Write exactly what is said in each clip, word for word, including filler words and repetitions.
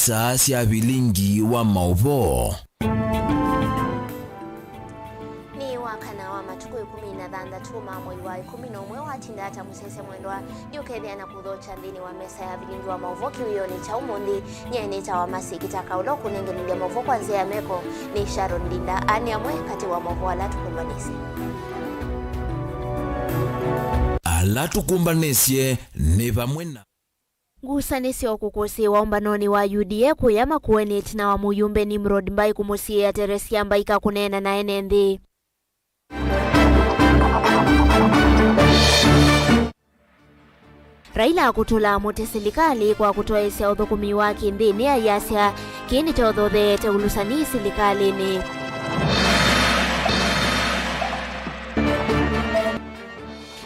Saa sya vilingi wa maũvoo. Nĩ wakana wa matukũ ĩkũmi na thanthatũ ma mwei wa ĩkũmi na ũmwe, watinda ata mũsyaĩĩsya mwendwa, nĩũkethĩa na kũthokya nthĩnĩ wa mesa ya vilingi wa maũvoo kĩwĩonĩ kya ũmũnthĩ. Nyie nĩtawa Mercy Kitaka, ũla ũkũnengelelya maũvoo kwa nzĩa ya meko nĩ Sharon Linda. Aa nĩ amwe katĩ wa maũvoo ala tũkũmbanĩsye. Ala tũkũmbanĩsye nĩ vamwe na Ngusanĩsyo kũkũsĩĩwa ũmbanonĩ wa U D A kũya Makueni ĩtina wa mũyumbe Nimrod Mbai kũmũsiĩĩa Teresia Mbaika kũneena na ene nthĩ. Raila akũtũla mũtĩ silikalĩ kwa kũtwaĩĩsya ũthũkũmi wa kĩnthĩnĩ, ayasya kĩĩ nĩkyo ũthotheete ulusani silikalĩnĩ.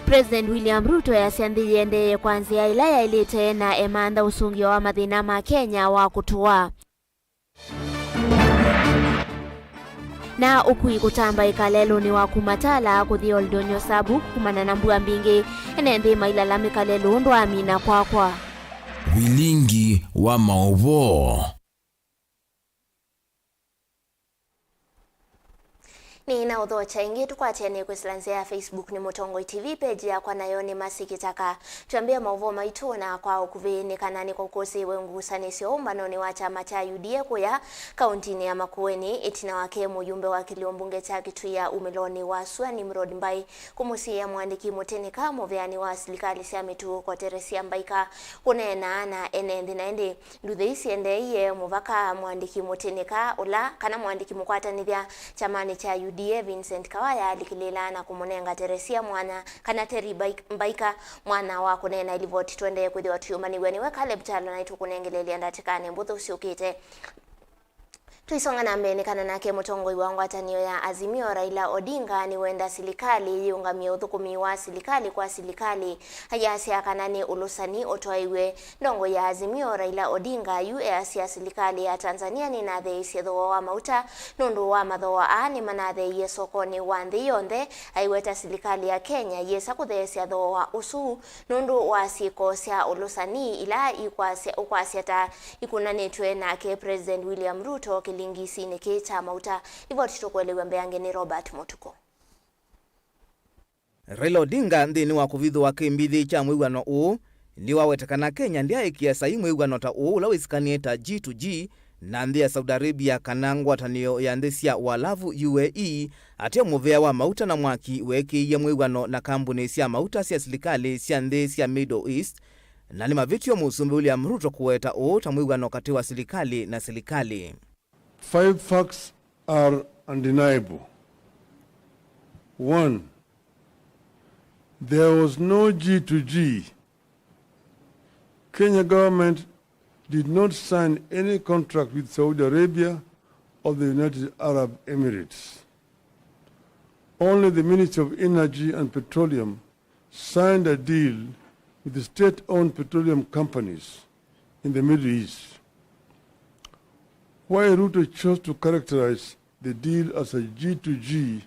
President William Ruto easya nthĩ yĩendeeye kwa nzĩa ĩla yaĩlĩte na emantha ũsũngĩo wa mathĩna ma Kenya wa kũtũa. Na ũkui kũtambaĩka lelũnĩ wa kuma Tala kũthi Oldonyo Sabu kumana na mbua mbingĩ, ene nthĩ mailalamĩka lelũ ũndũ wa mina kwakwa. Vilingi wa maũvoo. Nĩ na ũthokya ĩngĩ, tũkwatĩanĩe kwĩsĩla nzĩa ya Facebook nĩ Mũtongoi T V, page yakwa nayo nĩ Mercy Kitaka. Twambĩe maũvoo maitũ na kwa ũkuvĩ nĩ kana nĩkũkũsĩĩwe ngusanĩsyo ũmbanonĩ wa kyama kya U D A kũya kauntinĩ ya Makueni, ĩtina wake mũyumbe wa kĩlio mbunge kya Kitui ya umĩlonĩ wa sua Nimrod Mbai kũmũsiĩĩa mũandĩki mũtĩnĩka mũveanĩ wa silikalĩ sya mĩtuo Teresia Mbaika kũneena na ene nthĩ. Na ĩndĩ nduthi ii syendeeie mũvaka mũandĩki mũtĩnĩka ũla, kana mũandĩki mũkwatanĩthya kyamanĩ kya U D A, Vincent Kawaya, alikĩlĩĩla na kũmũnenga Teresia mwanya, kana Terry Mbai-, Mbaika mwanya wa kũneena. Ĩlivoti tũendee kwĩthĩwa tũyũmanĩw'a nĩwe Caleb Kyalo, na nĩtũkũnengeleelya ndatĩkanĩ mbũthũ syũkĩte. Tũisonga na mbee, nĩ kana nake mũtongoi wa ngwatanĩo ya Azimio, Raila Odinga, nĩwenda silikalĩ yĩũngamye ũthũkũmi wa silikalĩ kwa silikalĩ, ayasya kana nĩ ũlũsani ũtwaĩw'e. Ndongoi ya Azimio, Raila Odinga, yu easya silikalĩ ya Tanzania nĩnatheeisye thooa wa mauta. Nũndũ wa mathooa aa nĩmanatheeie sokonĩ wa nthĩ yonthe, aiweta silikalĩ ya Kenya yĩsa kũtheesya thooa ũsu nũndũ wa syĩko sya ũlũsani ila ikwasya, ũkwasya ta ikunanĩtw'e nake President William Ruto kĩlingisinĩ kĩĩ kya mauta. Livoti tũkũelew'a mbeange nĩ Robert Mũtuko. Raila Odinga nthĩnĩ wa kũvithũa kĩmbithĩ kya mwĩw'ano ũũ, nĩwaweta kana Kenya ndyaĩkĩa saii mwĩw'ano ta ũũ ũla wĩsĩkanĩe ta G to G na nthĩ ya Saudi Arabia kana ngwatanĩo ya nthĩ sya Ũalavu, U A E, ateo mũvea wa mauta na mwaki weekĩie mwĩw'ano na kambunĩ sya mauta sya silikalĩ sya nthĩ sya Middle East, na nĩ mavĩtyo Mũsumbĩ William Ruto kũweta ũũ ta mwĩw'ano katĩ wa silikalĩ na silikalĩ. Five facts are undeniable. One, there was no G to G. Kenya government did not sign any contract with Saudi Arabia or the United Arab Emirates. Only the Ministry of Energy and Petroleum signed a deal with the state-owned petroleum companies in the Middle East. Why Ruto chose to characterize the deal as a G to G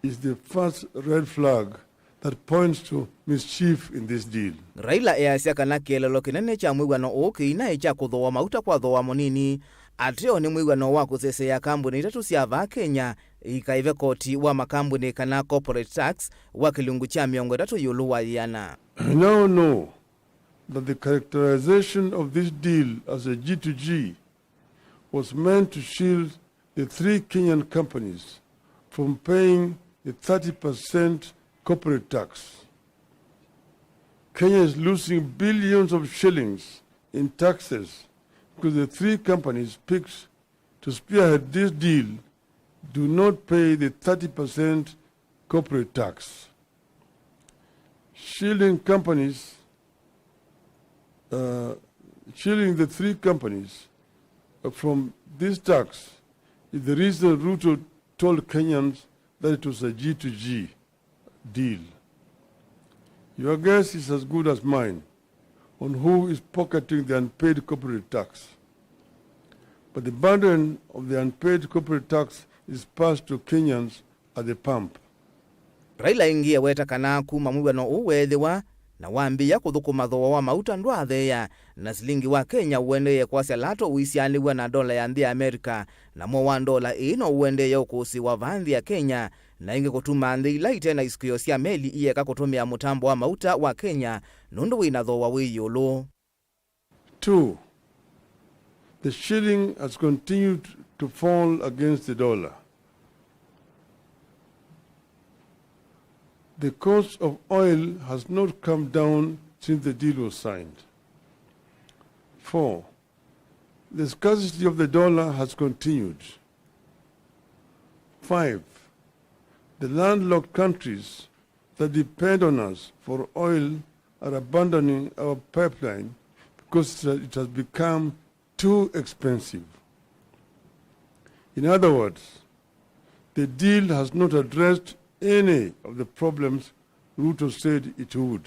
is the first red flag that points to mischief in this deal. Raila easya kana kĩeleelo kĩnene kya mwĩw'ano ũũ kĩinaĩ kya kũthooa mauta kwa thooa mũnini, ateo nĩ mwĩw'ano wa kũseseea kambunĩ itatũ sya vaa Kenya ikaĩve koti wa makambunĩ kana corporate tax wa kĩlungu kya mĩongo ĩtatũ ĩũlũ wa ĩana. I now know that the characterization of this deal as a G to G was meant to shield the three Kenyan companies from paying the thirty percent corporate tax. Kenya is losing billions of shillings in taxes because the three companies picked to spearhead this deal do not pay the thirty percent corporate tax. Shielding companies, uh, shielding the three companies, uh, from this tax is the reason Ruto told Kenyans that it was a G to G deal. Your guess is as good as mine on who is pocketing the unpaid corporate tax. But the burden of the unpaid corporate tax is passed to Kenyans at the pump. Raila ĩngĩ eweta kana kuma mwĩw'ano ũũ weethĩwa, na wambĩĩa kũthũkũma thooa wa mauta ndwaatheea, na silingi wa Kenya ũendeee kwasya lato ũisianĩw'a na ndola ya nthĩ ya Amerika, namo wa ndola ĩĩ no ũendeee ũkũsĩĩwa vaa nthĩ ya Kenya, na ĩngĩ kũtuma nthĩ ila ite na isukĩo sya meli ieka kũtũmĩa mũtambo wa mauta wa Kenya nũndũ wĩ na thooa wĩ ĩũlũ. Two, the shilling has continued to fall against the dollar. The cost of oil has not come down since the deal was signed. Four, the scarcity of the dollar has continued. Five, the landlocked countries that depend on us for oil are abandoning our pipeline because it has become too expensive. In other words, the deal has not addressed any of the problems Ruto said it would.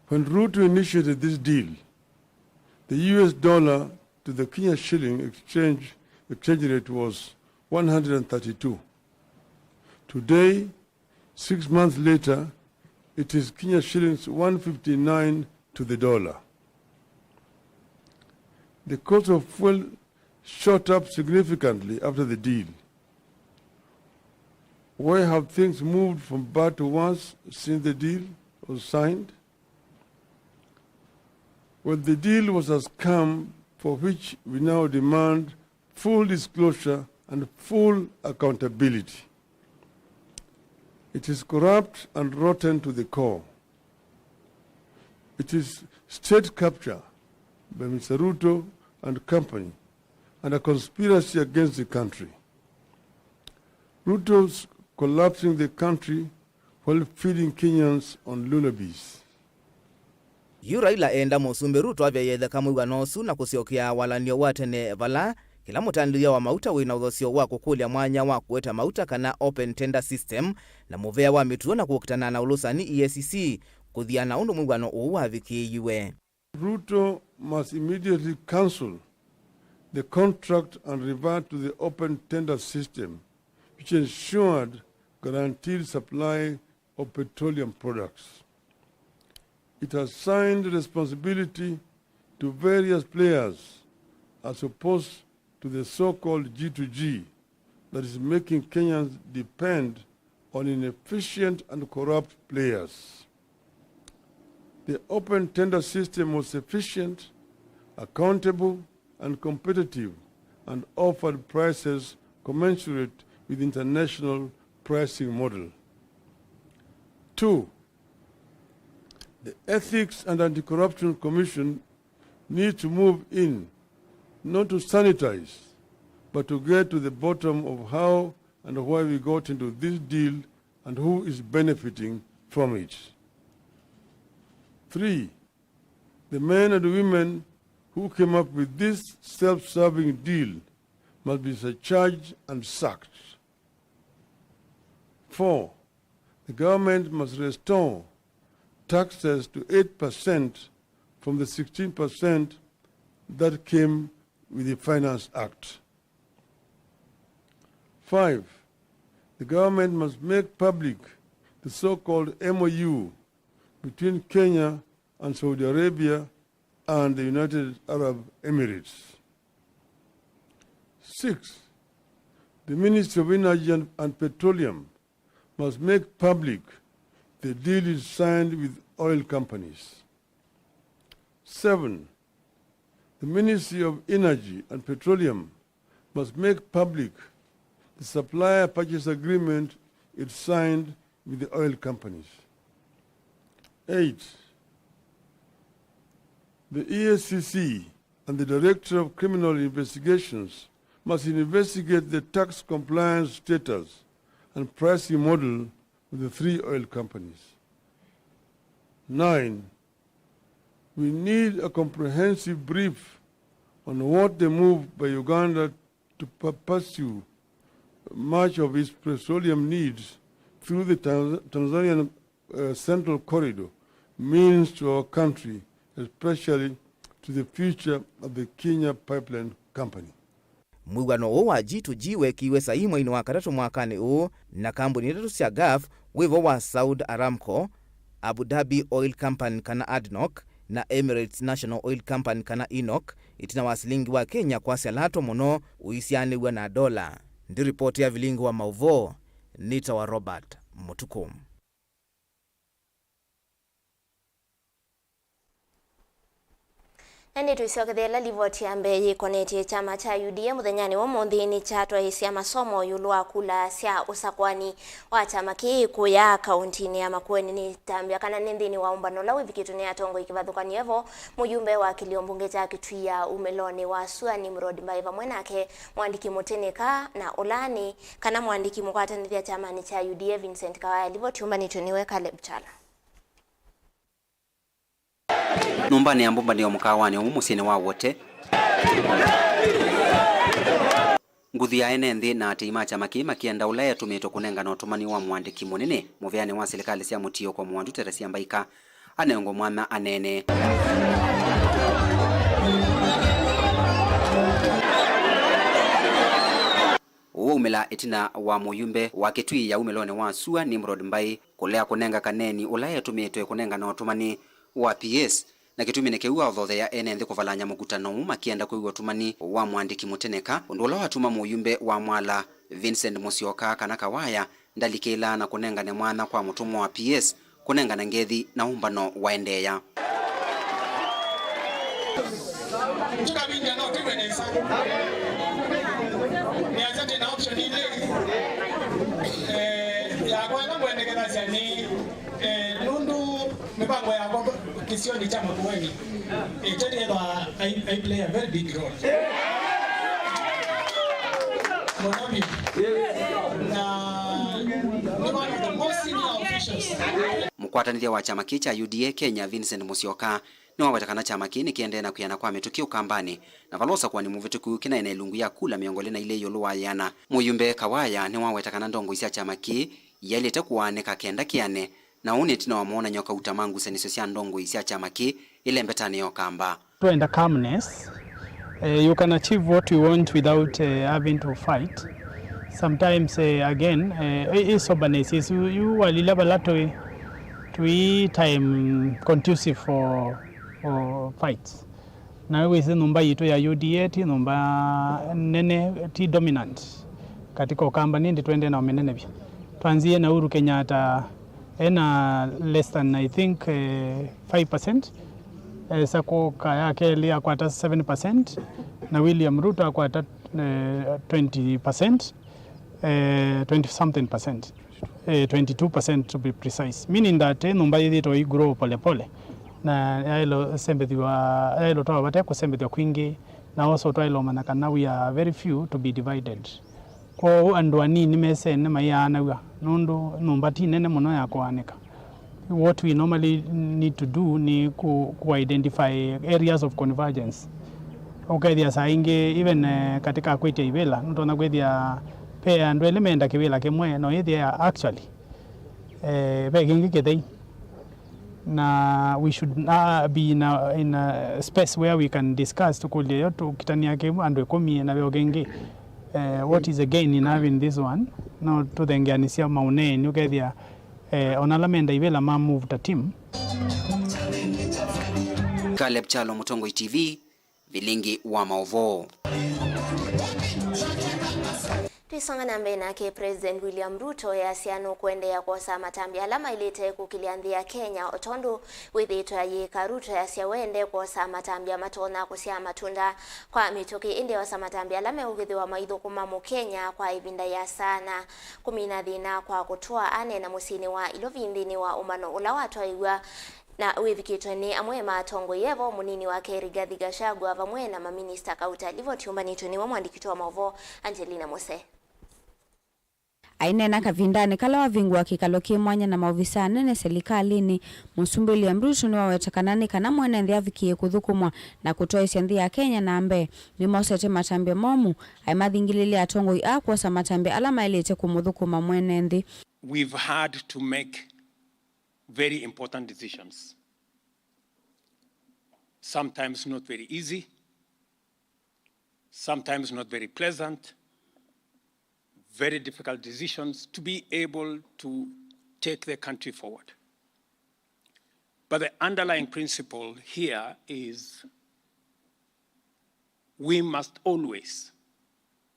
When Ruto initiated this deal, the U S dollar to the Kenya shilling exchange, exchange rate was one hundred thirty-two. Today, six months later, it is Kenya shillings one fifty-nine to the dollar. The cost of fuel shot up significantly after the deal. Why have things moved from bad to worse since the deal was signed? Well, the deal was a scam for which we now demand full disclosure and full accountability. It is corrupt and rotten to the core. It is state capture by Mister Ruto and company and a conspiracy against the country. Ruto's collapsing the country while feeding Kenyans on lullabies. Yu Raila eenda Mũsumbĩ Ruto avyaĩe ĩtheka mwĩw'ano ũsu na kũsyokea walany'o wa tene vala kĩla mũtandĩthya wa mauta wĩ na ũthosyo wa kũkũlya mwanya wa kũete mauta kana open tender system na mũvea wa mĩtuo na kũkitana na ũlũsani E A C C kũthiana ũndũ mwĩw'ano ũũ wavikĩĩiwe. Ruto must immediately cancel the contract and revert to the open tender system which ensured guaranteed supply of petroleum products. It has signed responsibility to various players as opposed to the so-called G to G that is making Kenyans depend on inefficient and corrupt players. The open tender system was efficient, accountable, and competitive and offered prices commensurate with international pricing model. Two, the Ethics and Anti-Corruption Commission needs to move in, not to sanitize, but to get to the bottom of how and why we got into this deal and who is benefiting from it. Three, the men and women who came up with this self-serving deal must be surcharged and sacked. Four, the government must restore taxes to eight percent from the sixteen percent that came with the Finance Act. Five, the government must make public the so-called M O U between Kenya and Saudi Arabia and the United Arab Emirates. Six, the Ministry of Energy and, and Petroleum must make public the deal it signed with oil companies. Seven, the Ministry of Energy and Petroleum must make public the supplier purchase agreement it signed with the oil companies. Eight, the E A C C and the Director of Criminal Investigations must investigate the tax compliance status and pricing model of the three oil companies. Nine, we need a comprehensive brief on what the move by Uganda to pu- pursue much of its petroleum needs through the Tanz- Tanzanian uh, Central Corridor means to our country, especially to the future of the Kenya Pipeline Company. Mwĩw'ano ũũ wa G to G weekiwe saii mweinĩ wa katatũ mwakanĩ ũũ na kambuni itatũ sya Gulf, wĩ vo wa Saudi Aramco, Abu Dhabi Oil Company kana ADNOC, na Emirates National Oil Company kana ENOC, ĩtina wa silingi wa Kenya kwasya lato mũno ũisianĩw'a na ndola. Ndi ripoti ya vilingi wa maũvoo, nĩtawa Robert Mũtukũ. Na nĩtwĩsyokethela livoti ya mbee yĩkonetye kyama kya U D A mũthenyanĩ wa ũmũnthĩ nĩkyatwaĩĩsya masomo ĩũlũ wa kula sya ũsakũani wa kyama kĩĩ kũya kaũntinĩ ya Makueni. Nĩtambya kana nĩ nthĩnĩ wa ũmbano ũla wĩvikĩtwe nĩ atongoi kĩvathũkany'o evo, mũyumbe wa kĩlio mbunge kya Kitui ya umĩlonĩ wa sua Nimrod Mbai vamwe nake mũandĩki mũtĩnĩka na ũla nĩ kana mũandĩki mũkwatanĩthya kyamanĩ kya U D A Vincent Kawaya. Livoti yũmbanĩtw'e nĩwe Caleb Chala. Nyũmbanĩ ya mbũmbanĩo mũkaawanĩ ũmwe mũsyĩnĩ wa Wote, nguthu ya ene nthĩ na aatĩĩi ma kyama kĩĩ makĩenda ũla etũmĩtwe kũnengana ũtũmani wa mũandĩki mũnene mũvĩanĩ wa silikalĩ sya mũtiũko Mwandu Teresia Mbaika anengwe mwanya aneene. Ũu waumĩla ĩtina wa mũyumbe wa Kitui ya umĩlonĩ wa sua Nimrod Mbai kũlea kũnenga kaneeni ũla etũmĩtwe kũnengana ũtũmani wa P S, na kĩtumi nĩ kĩu aũthotheya ene nthĩ kũvalany'a mũkutano ũũ makĩenda kwĩw'a ũtũmani wa mũandĩki mũtĩnĩka, ũndũ ũla watuma mũyumbe wa Mwala Vincent Musyoka kana Kawaya ndalikĩlaa na kũnengane mwanya kwa mũtũmwa wa P S kũnengana ngethi na ũmbano waendeea. Tũkavindya no twĩw'e nesa. Nĩasya twĩ na option ilĩ. Eh, yakwa ĩla ngwendekethasya nĩ, eh, nũndũ mĩvango yakwa kĩsionĩ kya Makueni, eh, ĩtethĩwa I, I play a very big role. Mũno vyũ. Na nĩ one of the most senior officials. Mũkwatanĩthya wa kyama kĩĩ kya U D A Kenya, Vincent Musyoka, nĩwaweta kana kyama kĩĩ nĩkĩendee na kwĩana kwa mĩtũkĩ Ũkambanĩ, na vala ũsakũani mũvĩtũku kĩnaĩ na ĩlungu ya kula mĩongo ĩlĩ na ilĩ ĩũlũ wa ĩana. Mũyumbe Kawaya nĩwaweta kana ndongoi sya kyama kĩĩ iyaĩlĩte kũaanĩka kenda kĩane, na ũu nĩ ĩtina wa mawonany'o kauta ma ngusanĩsyo sya ndongoi sya kyama kĩĩ ĩlembetanĩ ya Ũkamba. Twenda calmness. Eh, you can achieve what we want without, eh, having to fight. Sometimes, eh, again, eh, i, i soberness is, yu, yu walila vala tũĩ, tũi time conducive for, for fights. Na wĩsĩ nyũmba yitũ ya U D A ti nyũmba nene, ti dominant katika Ũkamba, nĩndĩ twendee na ũmĩnenevya. Twanzie na Uhuru Kenyatta ena less than, I think, eh, five percent. Eh, Sacco ka ya kelĩ akwata seven percent, na William Ruto akwata, eh, twenty percent, eh, twenty something percent, eh, twenty-two percent to be precise, meaning that, eh, nyũmba yĩthĩtwe ĩ grow pole pole, na yaĩlo sembethĩwa, yaĩlo twawa vate kũsembethw'a kwingĩ, na also twaĩlo manya kana we are very few to be divided. Kwoou andũ anini mesene maiaanaw'a nũndũ nyũmba ti nene mũno ya kũaanĩka. What we normally need to do nĩ ku, ku identify areas of convergence. Ũkethĩa saa ingĩ even, eh, katika kwĩtya ivĩla, nũtonya kwĩthĩa ve andũ elĩ menda kĩvĩla kĩmwe, no yĩthĩa actually, eh, ve kĩngĩ kĩthei. Na we should, uh, be in a, in a space where we can discuss, tũkũlye yo tũkitania kĩu andũ ĩkũmi na veo kĩngĩ, eh, what is the gain in having this one? No tũthengeanĩsya maũneeni, ũkethĩa, eh, ona ala menda ivĩla ma move ta team. Caleb Kyalo, Mũtongoi T V, vilingi wa maũvoo. Twĩsonga na mbee nake, President William Ruto easya nũkũendeea kwosa matambya ala maĩlĩte kũkĩlya nthĩ ya Kenya, o tondũ wĩthĩĩtwe ayĩka. Ruto easya we ende kwosa matambya matonya kũsyaa matunda kwa mĩtũkĩ, ĩndĩ eosa matambya ala meũkĩthĩwa maithũkũma Mũkenya kwa ĩvinda ya saa na kũmina thĩna kwa kũtũa. Aneena mũsyĩnĩ wa Ilovi nthĩnĩ wa ũmbano ũla watwaĩw'a na wĩvikĩtwe nĩ amwe ma atongoi evo, mũnini wake Rigathi Gachagua vamwe na maminista kauta. Livoti yũmbanĩtw'e nĩwe mwandĩki witũ wa maũvoo Angelina Muse. Aineena kavindanĩ kala wavingũa kĩkalo kĩ mwanya na maovisaa anene silikalĩnĩ, Mũsumbĩ William Ruto nĩwaweta kana nĩ kana mwene nthĩ avikĩĩe kũthũkũmwa na kũtwaĩĩsya nthĩ ya Kenya na mbee, nĩmosete matambya momũ, aimathingĩlĩĩlya atongoi aa kwosa matambya ala maĩlĩte kũmũthũkũma mwene nthĩ. We've had to make very important decisions. Sometimes not very easy, sometimes not very pleasant, very difficult decisions to be able to take the country forward. But the underlying principle here is we must always,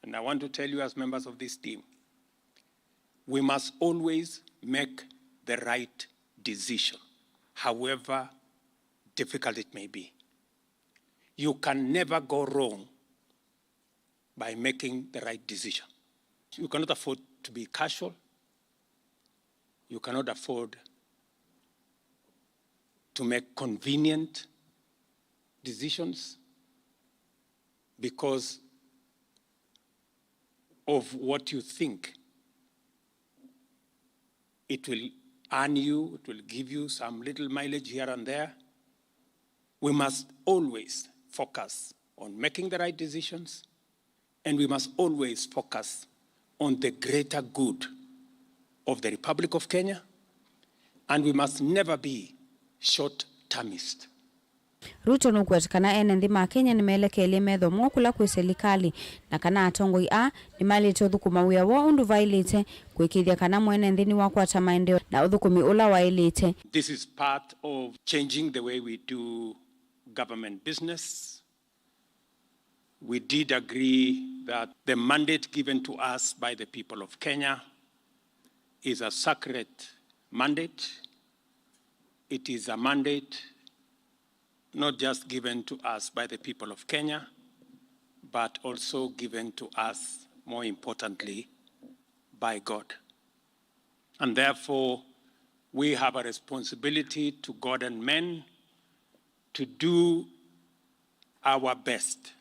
and I want to tell you as members of this team, we must always make the right decision, however difficult it may be. You can never go wrong by making the right decision. You cannot afford to be casual. You cannot afford to make convenient decisions because of what you think it will earn you, it will give you some little mileage here and there. We must always focus on making the right decisions, and we must always focus on the greater good of the Republic of Kenya, and we must never be short-termist. Ruto nũkweta kana ene nthĩ ma Kenya nĩmelekeelye metho moo kũla kwĩ silikalĩ, na kana atongoi aa nĩmaĩlĩte ũthũkũma wĩa woo ũndũ vaĩlĩte, kũĩkĩĩthya kana mwene nthĩ nĩwakwata maendeeo na ũthũkũmi ũla waĩlĩte. This is part of changing the way we do government business. We did agree that the mandate given to us by the people of Kenya is a sacred mandate. It is a mandate not just given to us by the people of Kenya, but also given to us, more importantly, by God. And therefore, we have a responsibility to God and men to do our best,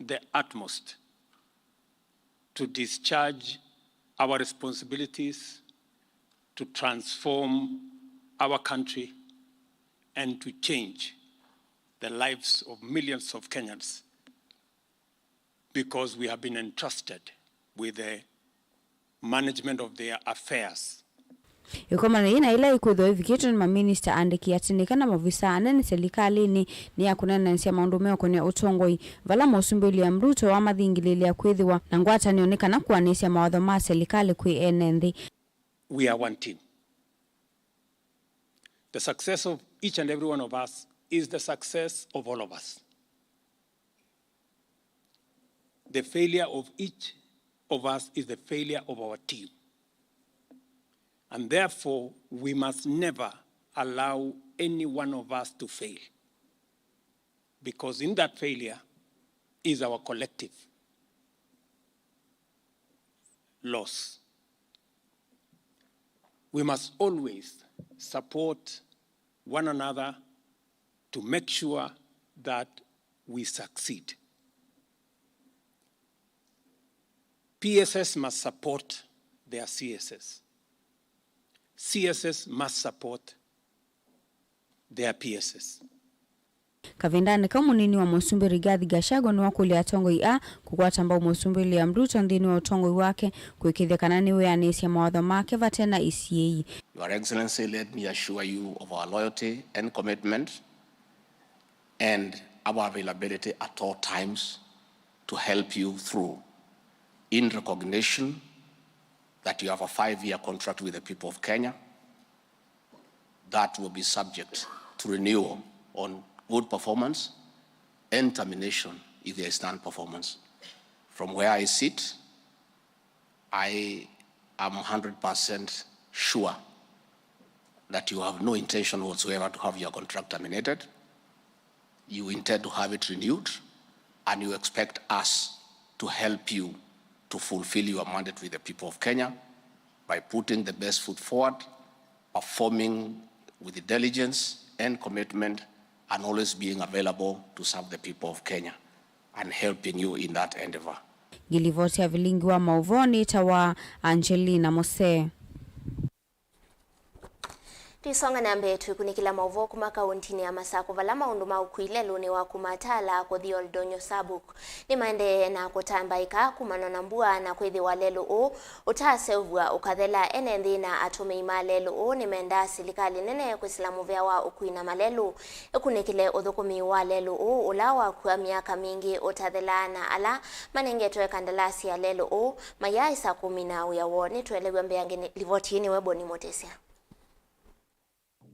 the utmost, to discharge our responsibilities to transform our country and to change the lives of millions of Kenyans, because we have been entrusted with the management of their affairs. Ĩkomano yĩĩ na ĩla ĩkwĩthĩwa ĩvikĩtwe nĩ maminista aandĩki atĩ nĩ kana maovisaa anene silikalĩnĩ nĩ ya kũneenanĩsya maũndũ meũkonĩa ũtongoi, vala Mũsumbĩ William Ruto wamathingilĩĩlya kwĩthĩwa na ngwatanĩo nĩ kana kũanĩsya mawatho ma silikalĩ kwĩ ene nthĩ. We are one team. The success of each and every one of us is the success of all of us. The failure of each of us is the failure of our team. And therefore, we must never allow any one of us to fail, because in that failure is our collective loss. We must always support one another to make sure that we succeed. P S S must support their C S S. C S S must support their P S S. Kavindanĩ kau, mũnini wa Mũsumbĩ Rigathi Gachagua nĩwakũlya atongoi aa kũkwata mbau Mũsumbĩ William Ruto nthĩnĩ wa ũtongoi wake, kũĩkĩĩthya kana nĩwĩanĩĩsya mawatho make vate na isiĩĩi. Your Excellency, let me assure you of our loyalty and commitment and our availability at all times to help you through, in recognition that you have a five-year contract with the people of Kenya that will be subject to renewal on good performance and termination if there is non-performance. From where I sit, I am hundred percent sure that you have no intention whatsoever to have your contract terminated. You intend to have it renewed, and you expect us to help you to fulfill your mandate with the people of Kenya by putting the best foot forward, performing with diligence and commitment, and always being available to serve the people of Kenya and helping you in that endeavor. Ngĩlivoti ya vilingi wa maũvoo nĩtawa Angelina Mose. Tũisonga na mbee, twĩkunĩkĩla maũvoo kuma kaũntinĩ ya Masakũ, vala maũndũ ma ũkui lelũnĩ wa kuma Tala kũthi Oldonyo Sabuk nĩmaendee na kũtambaĩka kumana na mbua, na kwĩthĩwa lelũ ũũ ũtaseũvw'a ũkathela. Ene nthĩ na atũmĩi ma lelũ ũũ nĩmendaa silikalĩ nene kwĩsĩla mũvĩa wa ũkui na malelũ ĩkunĩkĩle ũthũkũmi wa lelũ ũũ ũla wakua myaka mingĩ ũtathela, na ala manengetwe kandalasi ya lelũ ũũ mayaaĩsa kũmina wĩa woo. Nĩtũelew'a mbeange nĩ livoti ĩĩ nĩwe Boni Mũtĩsya.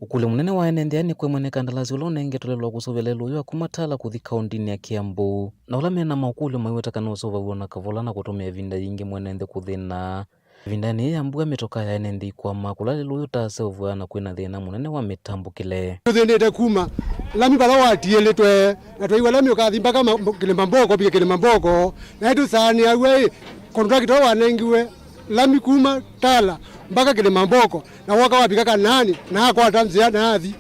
Ũkũlyo mũnene wa ene nthĩ aya nĩ kwĩ mwene kandalasi ũla ũnengetwe lelũ wa kũseũvya lelũ ũyũ wa kuma Tala kũthi kaũndĩnĩ ya Kiambu, na ũla me na maũkũlyo maiweta kana ũseũvaw'a na kavola na kũtũmĩa ĩvinda yingĩ mwene nthĩ kũthĩna. Ĩvindanĩ yĩĩ ya mbua, mĩtokaa ya ene nthĩ ikwama kũla lelũ ũyũ ũtaseũvw'a na kwĩ na thĩna mũnene wa mĩtambũkĩle. Tũthĩnĩte kuma lami vala watiĩlĩtwe, na twaiwa lami ũkathi mpaka ma-, Kĩlĩma Mboko, vika Kĩlĩma Mboko, na ĩtũsaanĩaw'a ĩ, contractor wanengiwe lami kuma Tala mpaka Kĩlĩma Mboko, na woka wavika Kanaani, na akwata nzĩa na athi.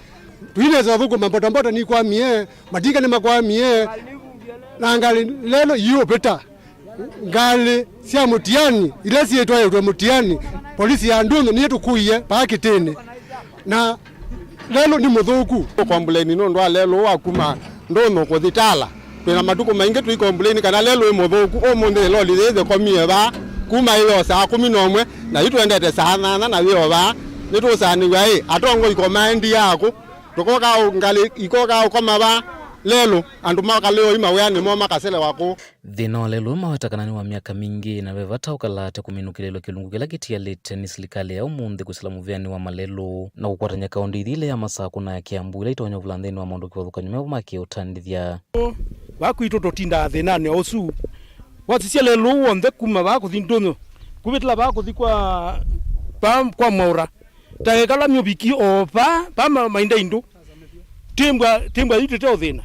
Tũinesa ũthũkũma, mbotambota nikwamie, matinga nĩmakwamie, na ngalĩ lelũ iũvĩta. Ngalĩ sya mũtiani ila syĩtwaĩtwe mũtiani, polisi ya Ndũnyũ nĩyo tũkũie vaa Kĩtĩnĩ, na lelũ nĩ mũthũku. Tũkombuleini nũndũ wa lelũ wa kuma Ndũnyũ kũthi Tala. Twĩ na matukũ maingĩ tũikombuleini kana lelũ wĩ mũthũku. Ũmũnthĩ loli yĩĩ yĩkomie vaa kuma ĩyo saa kũmi na ũmwe, na yu twendete saa nyanya na yĩo vaa. Nĩtũũsaanĩw'a ĩ, atongoi ko maendie akũ? Tũkokaa ũ-, ngalĩ ikokaa ũkoma vaa lelũ, andũ makalĩwa i mawĩanĩ moo makaselewa kũũ. Thĩna wa lelũ ũyũ maweta kana nĩ wa myaka mingĩ, na ve vata ũkala ate kũminũkĩlĩlwa kĩlungu kĩla kĩtialĩte nĩ silikalĩ ya ũmũnthĩ kũsila mũvĩanĩ wa malelũ na kũkwatany'a kaũndĩ ithi ilĩ ya Masakũ na ya Kiambu ila itonya ũvula nthĩnĩ wa maũndũ kĩvathũkany'o mevo ma kĩũtandĩthya. Vaa kwitũ tũtindaa thĩnanĩ o ũsu. Wasisya lelũ ũũ w'onthe kuma vaa kũthi Ndũnyũ, kũvĩtĩla vaa kũthi kwa, vaa kwa Mwaũra, ta ĩkala myũviki o vaa, vaa ma-, mainda indũ. Tĩmbwa, tĩmbwa yu tũte ũthĩna.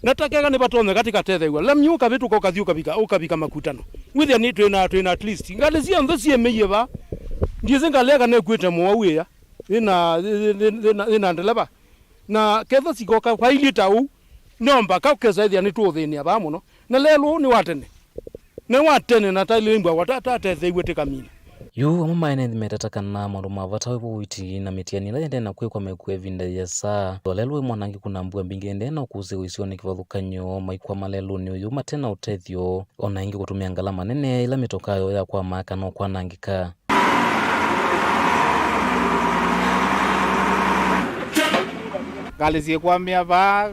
Na ta keka nĩvatonyeka tĩkatetheew'a. Lami ũkavĩtũka ũkathi ũkavika, ũkavika Makutano. Wĩthĩa nĩ twĩna, twĩna at least. Ngalĩ syonthe syĩmĩie vaa. Ndyĩsĩ ngalĩ eka nĩkwĩte mũwau ĩya. Yĩna, yĩ-, yĩ-, yĩ-, yĩna, yĩna ndeleva. Na ketha sikoka kwailyĩ ta ũu, no mbaka ũkesa ĩthĩa nĩtũũthĩnĩa vaa mũno. Na lelũ ũũ nĩ wa tene. Nĩ wa tene na tailĩ mbwa wata tatetheew'e tĩkamina. Yu amwe ma ene nthĩ metata kana maũndũ ma vata wĩvo ũiiti na mĩtiani ĩla yendee na kwĩkwa mekua ĩvinda yĩasa. Lelũ wĩ mwanangĩku na mbua mbingĩ yendee na ũkũsĩ ũisionĩ kĩvathũkany'o maikwama lelũnĩ ũyũ mate na ũtethyo, o na ĩngĩ kũtũmĩa ngalama nene ĩla mĩtokaa yoo yakwamaa kana ũkwanangĩka. Ngalĩ syĩkwamĩa vaa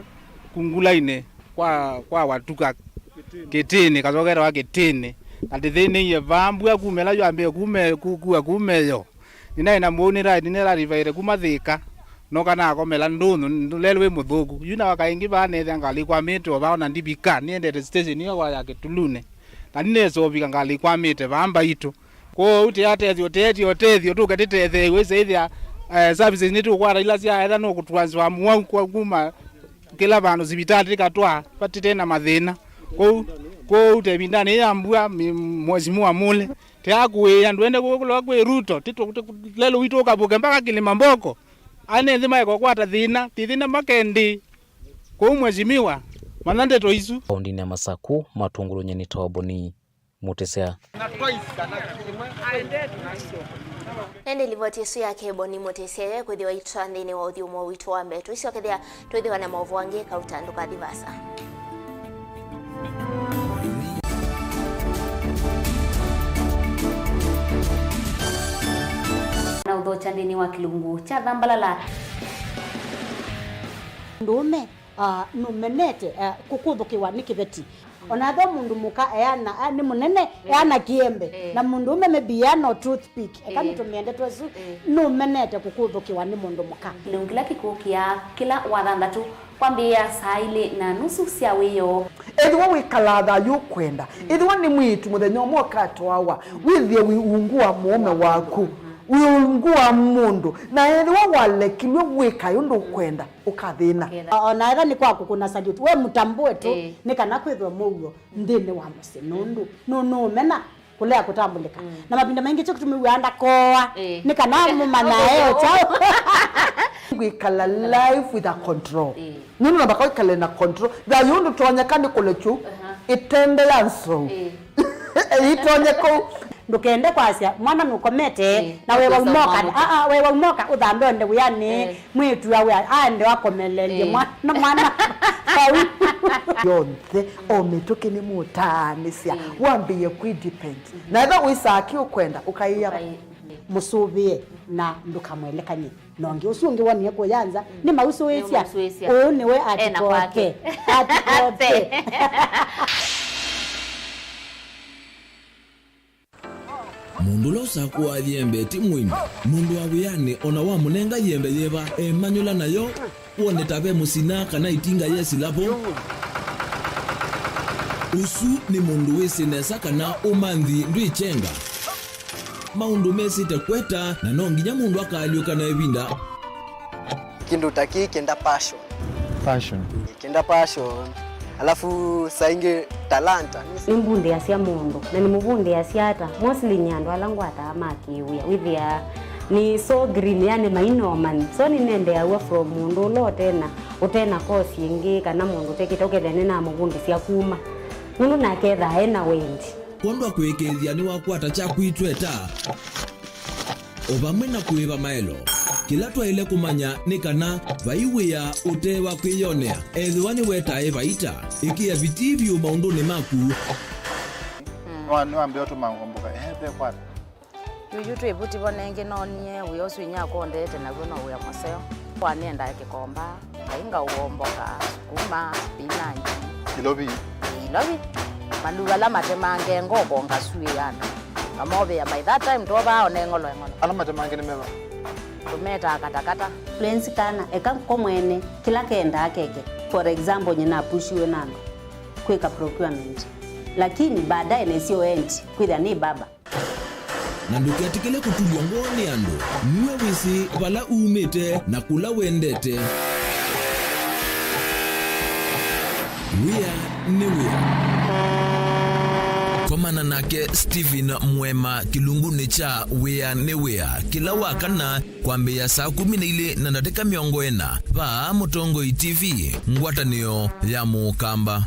kungulainĩ kwa, kwa watuka Kĩtĩnĩ, kasoketawa Kĩtĩnĩ. Na ndĩthĩnĩie vaa mbua kuma ĩla yambĩe kuma, ku-, kua kuma ĩyo. Nĩnaĩ na mũu nĩra-, nĩnĩrarivaĩte kuma Thĩka, noka nakomela Ndũnyũ, lelũ wĩ mũthũku. Yu na waka ĩngĩ vaa nethĩa ngalĩ ĩkwamĩte o vaa, ona ndivika, nĩendete station ĩyo kwa ya Kĩtulunĩ. Na nĩnesa ũvika ngalĩ ĩkwamĩte vaa mbaitũ. Kwoou tĩatethyo, tĩetye ũtethyo, tũke tĩtetheew'e, ĩsaĩthĩa, eh, services nĩtũkwata ila sya etha nũkũtransfer mũwau kwa kuma kĩla vandũ sivitalĩ tĩkatwaa, vatĩte na mathĩna. Kwoou, kwoou te ĩvindanĩ yĩĩ ya mbua, mi-, mwezi mwa mũle, tĩakũĩĩa ndwende kũkũlwa kwĩ Ruto, tĩtũ-, tĩ-, lelũ witũ ũkavũke mpaka Kĩlĩma Mboko. Ane nthĩ maeka ũkwata thĩna, ti thĩna makendi. Kwoou mheshimiwa, manya ndeto isu. Kaũndĩnĩ ya Masakũ, matũngũlũnye nĩ Toboni. Mũtĩsya. Ĩndĩ livoti ĩsu ya Keboni Mũtĩsya yo ĩkwĩthĩwa itwa nthĩnĩ wa ũthyũmũo witũ wa mbee. Tũisyokethĩa twĩthĩwa na maũvoo angĩ kauta ndũkathi vasa. Na ũthokya nthĩnĩ wa kĩlungu kya Thambalala. Mũndũũme, ah, nũmenete, ah, kũkũthũkĩwa nĩ kĩveti. Ona ethĩwa mũndũ mũka eana, a, nĩ mũnene, ĩĩ, eana kĩembe, ĩĩ, na mũndũ ũme maybe eana o toothpick, eka, ĩĩ, nĩtũmĩe ndeto ĩsu, ĩĩ, nũmenete kũkũthũkĩwa nĩ mũndũ mũka. Kĩlungu kĩla kĩkũkĩa kĩla wathanthatũ kwambĩĩa saa ilĩ na nusu sya wĩoo. Ethĩwa wĩkalaa thayũ ũkwenda, mm, ethĩwa nĩ mwĩĩtu mũthenya ũmwe ũkatwawa, mm, wĩthĩe wĩ ungu wa mũũme waku, mm, wĩ ungu wa mũndũ, na ethĩwa walekilw'e wĩkae ũndũ ũkwenda, ũkathĩna. Ũketha. O-, ona etha nĩ kwa kũkũna salute, we mũtambũe tu, ĩĩ, nĩ kana kwĩthwe mũuo nthĩnĩ wa mũsyĩ, nũndũ nũ-, nũũmena kũlea kũtambũlĩka. Mm. Na mavinda maingĩ kyo kĩtũmĩw'aa ndakoa, ĩĩ, nĩ kana mũmanya e kyaũ. Kwĩkala life with a control. Ĩĩ. Nũndũ nambaka wĩkale na control. Thayũ ndũtonyeka nĩ kũlekyu, aha, ĩtende ya nsou. Ĩĩ. Ĩtonye kũu. Ndũkende kwasya, mwana nũkomete, ĩĩ, na wewa ũkwĩsa umoka, mwamuka. Aa, wewa umoka, ũthambe onde wĩanĩ, ĩĩ, mwĩĩtu awe aende akomeleelye, ĩĩ, mwana, mwana. Vau. Yonthe, o mĩtũkĩ nĩ mũtaanĩsya, ĩĩ, wambĩĩe kwĩ depend. Mhm. Na etha wĩsaa kĩ ũkwenda, ũkaĩa. Ũkaĩ-, mũsũvĩe na ndũkamwelekany'e. Na ũngĩ ũsu ũngĩ wonie kũya nza, mm, nĩmausũĩsya. Nĩmausũĩsya. Ũũ nĩwe ena kwake. Atikoke. Atikoke. Mũndũ ũla ũsakũaa yembe ti mũĩmi. Mũndũ wa wĩanĩ o na wamũnenga yembe yĩva, emanyũla nayo, wone ta ve mũsina kana ĩtinga yesĩla vo. Ũsu nĩ mũndũ wĩsĩ nesa kana ũmanthi ndwĩkyenga. Maũndũ mesĩte kweta, na no nginya mũndũ akaalyũka na ĩvinda. Kĩndũ ta kĩĩ kĩenda passion. Passion. Kĩenda passion. Alafu saa ingĩ talanta. Nĩmbundĩasya mũndũ, na nĩmũvundĩasya ata? Mostly nĩ andũ ala ngwataa ma kĩwĩa. Wĩthĩaa nĩ so green, yani maina ũmanyi. So nĩnendeaw'a from mũndũ ũla ũtena, ũtena course ĩngĩ, kana mũndũ ũtekĩte, ũkethĩa nĩnamũvundĩsya kuma. Nũndũ nake ethaa ena wendi. Kwondũ wa kũĩkĩĩthya nĩwakwata kyaku itweta, o vamwe na kũĩva maelo. Kĩla twaĩle kũmanya nĩ kana vai wĩa ũte wa kwĩyonea, ethĩwa nĩwetae vaita. Ĩkĩa vitii vyũ maũndũnĩ maku. Nĩwa- nĩwambĩa ũtũma ngomboka, ehe, ve kwata. Yuyu twĩ vuti vo nengĩ noonie wĩa ũsu inyakwa ũndeete naw'o no wĩa mũseo. Kwa nĩendaa kĩkomba, ai ngaũomboka, sukuma, spinach. Ilovi. Ilovi. Maluu ala matemange ngoko ngasuĩana. Ngamovĩa by that time twovaa one ng'olo eng'olo. Ala matemange nĩ meva? Tũmetaa katakata. Lwenzi kana, eka ko mwene, kĩla kendaa keke. For example, nyina apushiwe na andũ kwĩka procurement. Lakini baadaye nĩsyo endi, kwĩthĩa nĩ baba. Na ndũketĩkĩle kũtulw'a ngoo nĩ andũ. Nue wĩsĩ vala umĩte na kũla wendete. Wĩa nĩ wĩa. Komana nake Stephen Mwema kĩlungunĩ kya Wĩa nĩ Wĩa kĩla wa kana kwambĩĩa saa kũmi na ilĩ na ndatĩka mĩongo ĩna vaa Mũtongoi T V, ngwatanĩo ya Mũkamba.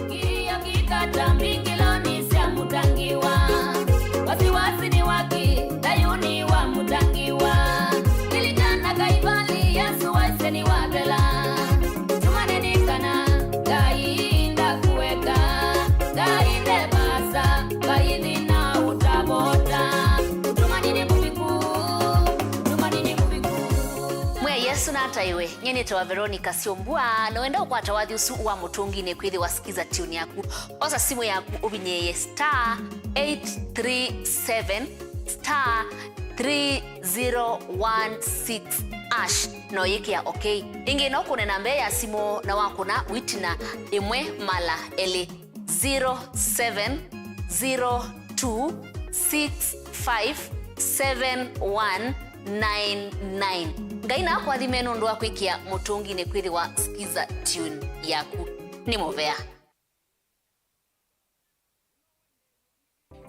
Hiyo kikata mbingiloni sya Mutangiwa. Wasiwasi ni waki, Dayuni wa Mutangiwa. Ilikana kaivali, Yesu waiseni wavela. Tumaini kana, Ngai ndakueka. Ngai ndevasa, vaithi na utavota. Tumaini mũviku, tumaini mũviku. Mwĩa Yesu nataiwe. Nyie nĩtawa Veronica Syombua, na wenda ũkwata wathi ũsu wa Mũtũnginĩ kwĩthĩwa Skiza Tune yaku, osa simũ yaku ũvinyĩĩe star eight three seven star three zero one six hash, na ũyĩkĩa okay. Ĩngĩ no kũne namba ya simũ na wakũna wĩtina ĩmwe mala elĩ. Zero seven zero two six five seven one nine nine. Ngai na akũathime nũndũ wa kwĩkĩa Mũtũnginĩ kwĩthĩwa Skiza Tune yaku. Nĩ mũvea.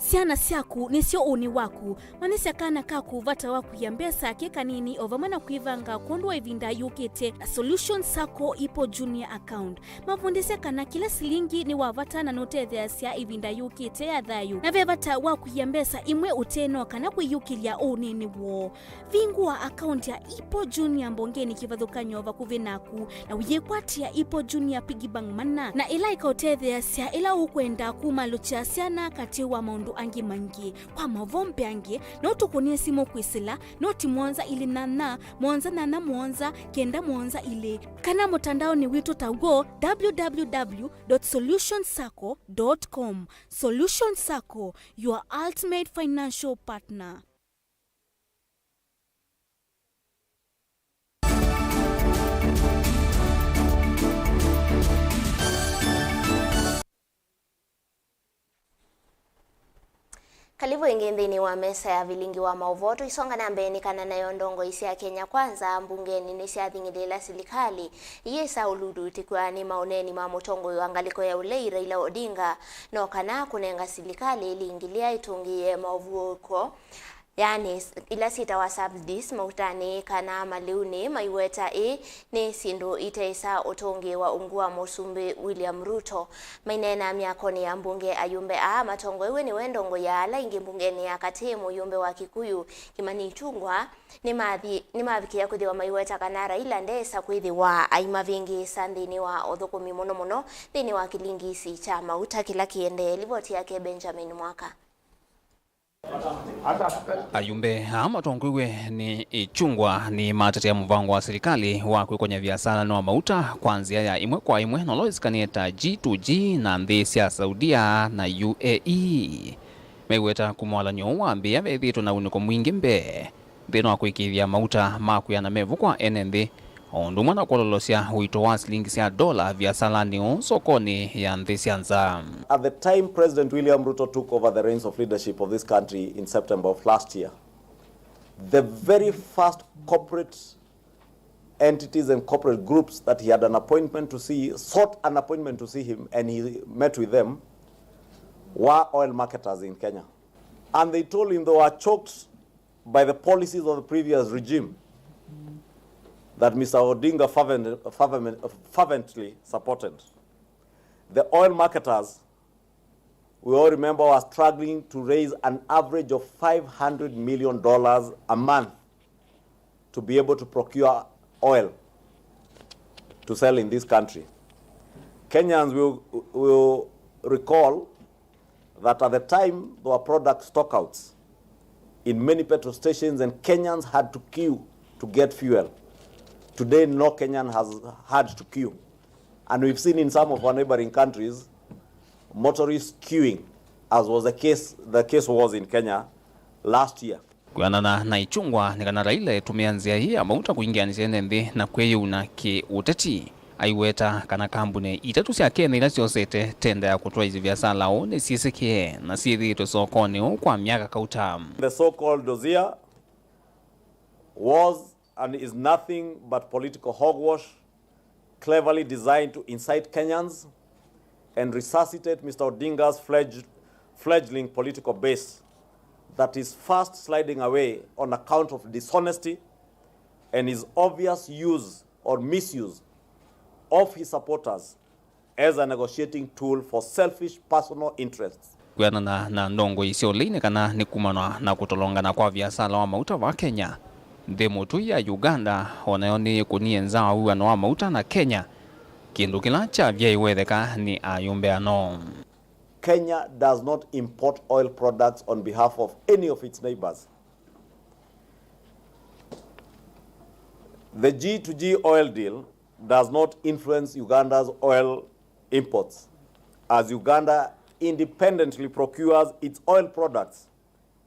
Syana syaku nĩsyo ũnĩ waku. Manyĩsya kana kaku vata wa kũia mbesa ke kanini o vamwe na kwĩvanga kwondũ wa ĩvinda yũkĩte na Solution Sacco Ipo Junior Account. Mavundĩsye kana kĩla silingi nĩ wa vata na nũtetheeasya ĩvinda yũkĩte ya thayũ, na ve vata wa kũia mbesa imwe ũteno kana kwĩyũkĩlya ũnĩnĩ woo. Vingũa akaunti ya Ipo Junior mbongenĩ kĩvathũkany'o vakuvĩ naku, na ũyĩkwatĩa Ipo Junior Piggy Bank mana, na ĩla ĩkaũtetheeasya ĩla ũkwenda kumalũkya syana katĩ wa maũndũ angĩ maingĩ. Kwa maũvoo mbeange, no tũkũnĩe simũ kwĩsĩla noti mũonza ilĩ nyanya, mũonza nyanya mũonza, kenda mũonza ilĩ, kana mũtandaonĩ witũ ta w'o, www dot solution sacco dot com. Solution Sacco, your ultimate financial partner. Karibu ĩngĩ nthĩnĩ wa mesa ya vilingi wa maũvoo. Tũisonga na mbee nĩ kana nayo ndongoi sya Kenya Kwanza mbungenĩ nĩsyathing'ĩlĩĩla silikalĩ iyĩsa ũlututĩkw'a nĩ maũneeni ma mũtongoi wa ngalĩko ya ũlei Raila Odinga, no kana kũnenga silikalĩ ĩlingi lĩla ĩtũngĩĩe maũvuũko, yaani ila syĩtawa subsidies mautanĩ kana malĩunĩ, maiweta ĩ nĩ syĩndũ iteĩsa ũtũngĩĩwa ungu wa Mũsumbĩ William Ruto. Maineena myakonĩ ya mbunge, ayumbe aa matongoew'e nĩwe ndongoi ya ala aingĩ mbungenĩ ya katĩ, mũyumbe wa Kikuyu Kimani Ichung'wah, nĩmathi- nĩmavikĩa kwĩthĩwa maiweta kana Raila ndeesa kwĩthĩwa aimavĩngĩĩsa nthĩnĩ wa ũthũkũmi, mũno mũno nthĩnĩ wa kĩlingisi kya mauta kĩla kĩendee. Livoti yake Benjamin Mwaka. Ayumbe aa matongoew'e nĩ Ichung'wah nĩmatetea mũvango wa silikalĩ wa kwĩkony'a viasala na mauta kwa nzĩa ya ĩmwe kwa ĩmwe, na ũla wĩsĩkanĩe ta G to G na nthĩ sya Saudia na U A E. Maiweta kuma ũalan'yo ũũ wambĩĩa vethĩĩtwe na ũnĩko mwingĩ mbee nthĩnĩ wa kũĩkĩĩthya mauta ma kwĩana mevukwa ene nthĩ, o ũndũ ũmwe na kwololosya ũito wa silingi sya ndola viasalanĩ ũũ sokonĩ ya nthĩ sya nza. At the time President William Ruto took over the reins of leadership of this country in September of last year, the very first corporate entities and corporate groups that he had an appointment to see, sought an appointment to see him, and he met with them, were oil marketers in Kenya. And they told him they were choked by the policies of the previous regime that Mister Odinga fervent-, fervent-, fervently supported. The oil marketers, we all remember, were struggling to raise an average of five hundred million dollars a month to be able to procure oil to sell in this country. Kenyans will, will recall that at the time there were product stockouts in many petrol stations and Kenyans had to queue to get fuel. Today, no Kenyan has had to queue. And we've seen in some of our neighboring countries, motorists queuing, as was the case, the case was in Kenya last year. Kwĩanana na Ichung'wah, nĩ kana Raila etũmĩa nzĩa ĩĩ ya mauta kũingĩanĩsya ene nthĩ na kwĩyĩuna kĩ-ũteti. Aiweta kana kambunĩ itatũ sya Kenya ila syosete tenda ya kũtwaĩĩsya viasala ũũ nĩsyĩsĩkĩe na syĩthĩĩtwe sokonĩ ũũ kwa myaka kauta. The so-called dossier was and is nothing but political hogwash cleverly designed to incite Kenyans and resuscitate Mister Odinga's fledg-, fledgling political base that is fast sliding away on account of dishonesty and his obvious use or misuse of his supporters as a negotiating tool for selfish personal interests. Kwĩanana na ndongoi sya ũlei nĩ kana nĩ kumanwa na kũtolongana kwa viasala wa mauta va Kenya, nthĩ mũtũi ya Uganda o nayo nĩyĩkũnie nza wa wĩw'ano wa mauta na Kenya, kĩndũ kĩla kyavyaĩwe ĩtheka nĩ ayũmbe ano. Kenya does not import oil products on behalf of any of its neighbors. The G to G oil deal does not influence Uganda's oil imports, as Uganda independently procures its oil products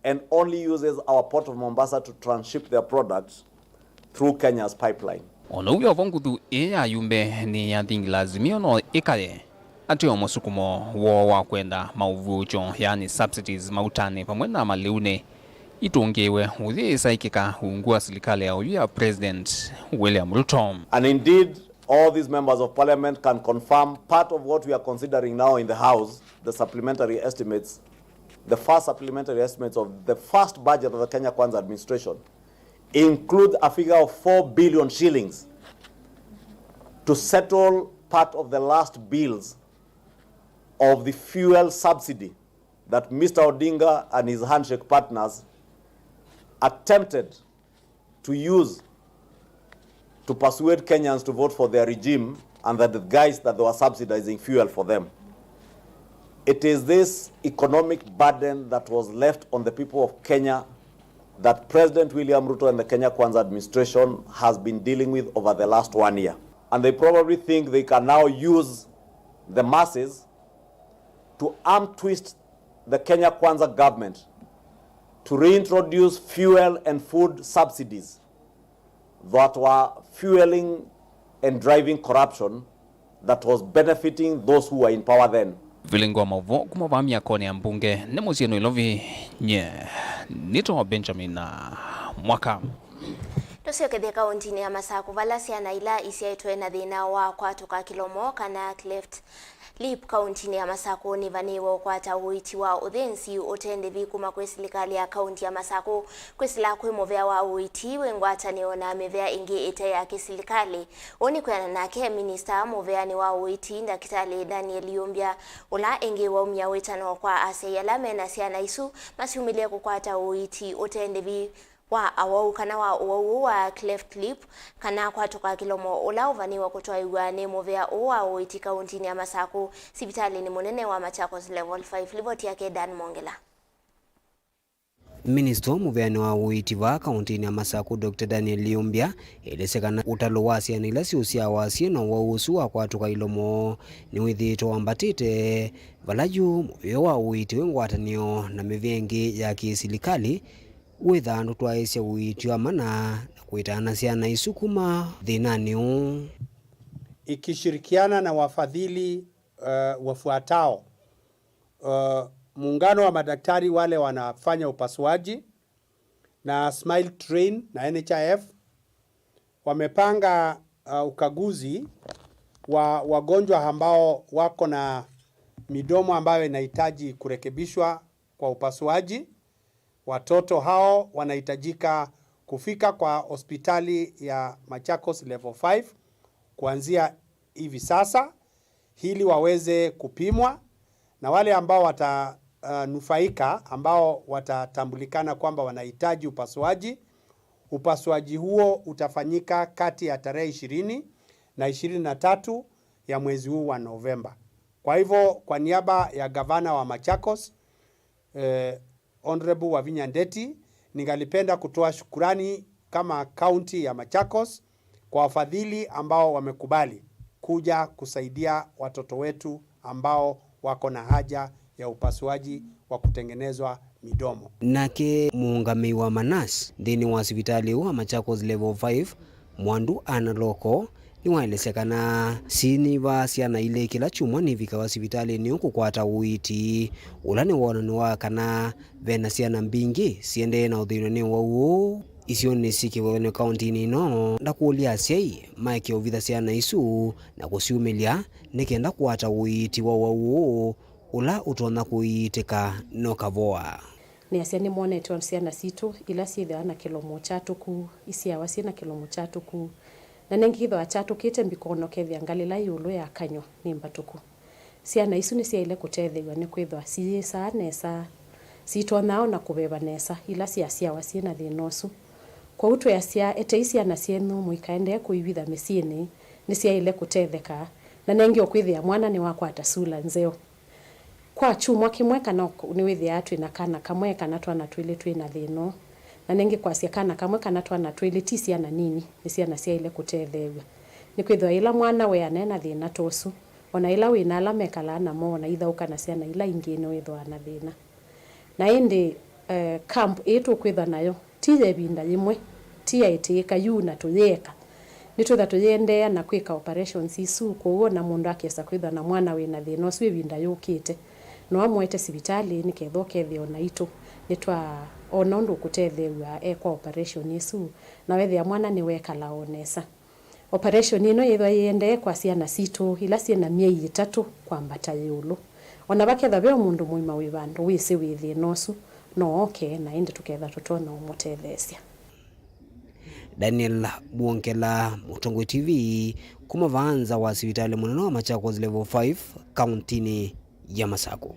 and only uses our port of Mombasa to transship their products through Kenya's pipeline. O na ũu wĩ o vo, nguthu ĩĩ ya ayumbe nĩyathingila Azimio no ĩkaye atĩ o mũsukumo woo wa kwenda maũvuũkyo, yaani subsidies, mautanĩ vamwe na malĩunĩ itũngĩĩwe ũyĩsa ĩkĩka ungu wa silikalĩ ya oyu ya President William Ruto. And indeed, all these members of parliament can confirm part of what we are considering now in the House, the supplementary estimates, the first supplementary estimates of the first budget of the Kenya Kwanza administration includes a figure of four billion shillings to settle part of the last bills of the fuel subsidy that Mister Odinga and his handshake partners attempted to use to persuade Kenyans to vote for their regime under the guise that they were subsidizing fuel for them. It is this economic burden that was left on the people of Kenya that President William Ruto and the Kenya Kwanza administration has been dealing with over the last one year. And they probably think they can now use the masses to arm twist the Kenya Kwanza government to reintroduce fuel and food subsidies that were fueling and driving corruption that was benefiting those who were in power then. Vilingi wa maũvoo kuma vaa myakonĩ ya mbunge nĩ mũsyĩ Nairobi, nye nĩtawa Benjamin Mwaka. Tũsyokethye kaũntinĩ ya Masakũ, vala syana ila isyaĩtwe na thĩna wa kwatũka kĩlomo kana cleft lip kaũntinĩ ya Masakũ nĩvanĩĩwe ũkwata ũiiti wa ũthĩnzi ũte ndĩvi kuma kwĩ silikalĩ ya kaũnti ya Masakũ. Kwĩsĩla kwĩ mũvea wa ũiiti wĩ ngwatanĩo na mĩvea ĩngĩ ĩte ya kĩsilikalĩ. Ũu nĩ kwĩana nake minista mũveanĩ wa ũiiti, Ndakĩtalĩ Daniel Yumbya, ũla ĩngĩ waumya wĩtano kwa asyai ala me na syana isu masyumĩlye kũkwata ũiiti ũte ndĩvi wa awau kana wa ũwau ũũ wa cleft lip kana kwatũka kĩlomo ũla ũvanĩĩwe kũtwaĩw'a nĩ mũvea ũũ wa ũiiti kaũntinĩ ya Masakũ, sivitalĩnĩ mũnene wa Machakos Level five. Livoti yake Dan Mongela. Minista wa mũvĩanĩ wa ũiiti vaa kaũntĩnĩ ya Masakũ, Doctor Daniel Liumbia, elesya kana ũtalo wa syana ila syũsyawa syĩ na ũwau ũsu wa kwatũka ilomo nĩwĩthĩĩtwe wambatĩte, vala yu mũvĩa wa ũiiti wĩ ngwatanĩo na mĩvĩa ĩngĩ ya kĩsilikalĩ wĩthaa ndũtwaĩĩsya ũiiti wa mana na kũĩtana syana isu kuma thĩnanĩ ũũ. Ikishirikiana na wafadhili, uh, wafuatao. Uh, muungano wa madaktari wale wanafanya upasuaji na Smile Train na N H I F wamepanga, uh, ukaguzi wa wagonjwa ambao wako na midomo ambayo inahitaji kurekebishwa kwa upasuaji. Watoto hao wanahitajika kufika kwa hospitali ya Machakos Level five kuanzia hivi sasa ili waweze kupimwa, na wale ambao watanufaika, ambao watatambulikana kwamba wanahitaji upasuaji, upasuaji huo utafanyika kati ya tarehe ishirini na ishirini na tatu ya mwezi huu wa Novemba. Kwa hivyo, kwa niaba ya gavana wa Machakos, eh, Honorable Wavinya Ndeti, ningalipenda kutoa shukurani kama kaunti ya Machakos kwa wafadhili ambao wamekubali kuja kusaidia watoto wetu ambao wako na haja ya upasuaji wa kutengenezwa midomo. Nake mũũngamĩi wa manasi nthĩnĩ wa sivitalĩ ũũ wa Machakos Level five, Mwandu Anna Loko, nĩwaelesya kana sinivaa syana ilĩ kĩla kyumwa nĩivikawa sivitalĩnĩ ũũ kũkwata ũiiti, ũla nĩ wonany'o wa kana ve na syana mbingĩ siendee na ũthĩnw'a nĩ ũwau ũũ. Isionĩ syĩ kĩvathũkany'o kaũntĩnĩ ĩno, ndakũlya asyai maeke ũvitha syana isu na kũsyumĩlya nĩ kenda kũkwata ũiiti wa ũwau ũũ ũla ũtonya kũiitĩka no kavoa. Nĩasya nĩmonete syana sitũ ila syĩthĩawa na kĩlomo kyatũku, isyawa syĩ na kĩlomo kyatũku, na nengĩ kĩthĩwa kyatũkĩte mbikono kethĩa ngalĩla ĩũlũ ya kanyw'a nĩ mbatũku. Syana isu nĩsyaĩle kũtetheew'a nĩkwĩthĩwa siyĩsaa nesa, sitonyaa o na kũveva nesa ila syasyawa syĩ na thĩna ũsu. Kwoou twĩasya, etei syana syenyu mũikaendee kũivitha mĩsyĩnĩ, nĩsyaĩle kũtetheka, na nengĩ o kwĩthĩa mwana nĩwakwata sula nzeo. Kwa kyumwa kĩmwe kana nĩwĩthĩaa twĩ na kana kamwe kana twana twĩlĩ twĩ na thĩna ũũ. Na nengĩ kwasya kana kamwe kana twana twĩlĩ ti syana nini, nĩ syana syaĩle kũtetheew'a. Nĩkwĩthĩwa yĩla mwana wĩana e na thĩna ta ũsu, o na yĩla wĩ na ala mekalaa namo, o na ithaũka na syana ila ingĩ nĩwĩthĩawa na thĩna. Na ĩndĩ, eh, camp ĩĩ tũkwĩthwa nayo ti ya ĩvinda yĩmwe, ti ya ĩtĩĩka yu na tũyĩeka. Nĩtwĩtha tũyĩendeea na kwĩka operations isu, kwoou o na mũndũ akesa kwĩthwa na mwana wĩ na thĩna ũsu ĩvinda yũkĩte, no amũete sivitalĩ nĩ kethwa ũkethĩa o naitũ nĩtwaona ũndũ ũkũtetheew'a ekwa operation ĩsu, na wethĩa mwana nĩwekala o nesa. Operation ĩno yĩthwa yĩendee kwa syana sitũ ila syĩ na myei ĩtatũ kwambata ĩũlũ. O na vakethwa ve o mũndũ mũima wĩ vandũ wĩsĩ wĩ thĩna ũsu, no oke, na ĩndĩ tũketha tũtonya ũmũtetheesya. Daniel Mwongela, Mũtongoi T V, kuma vaa nza wa sivitalĩ mũnene wa Machakos Level five, kaũntĩnĩ ya Masakũ.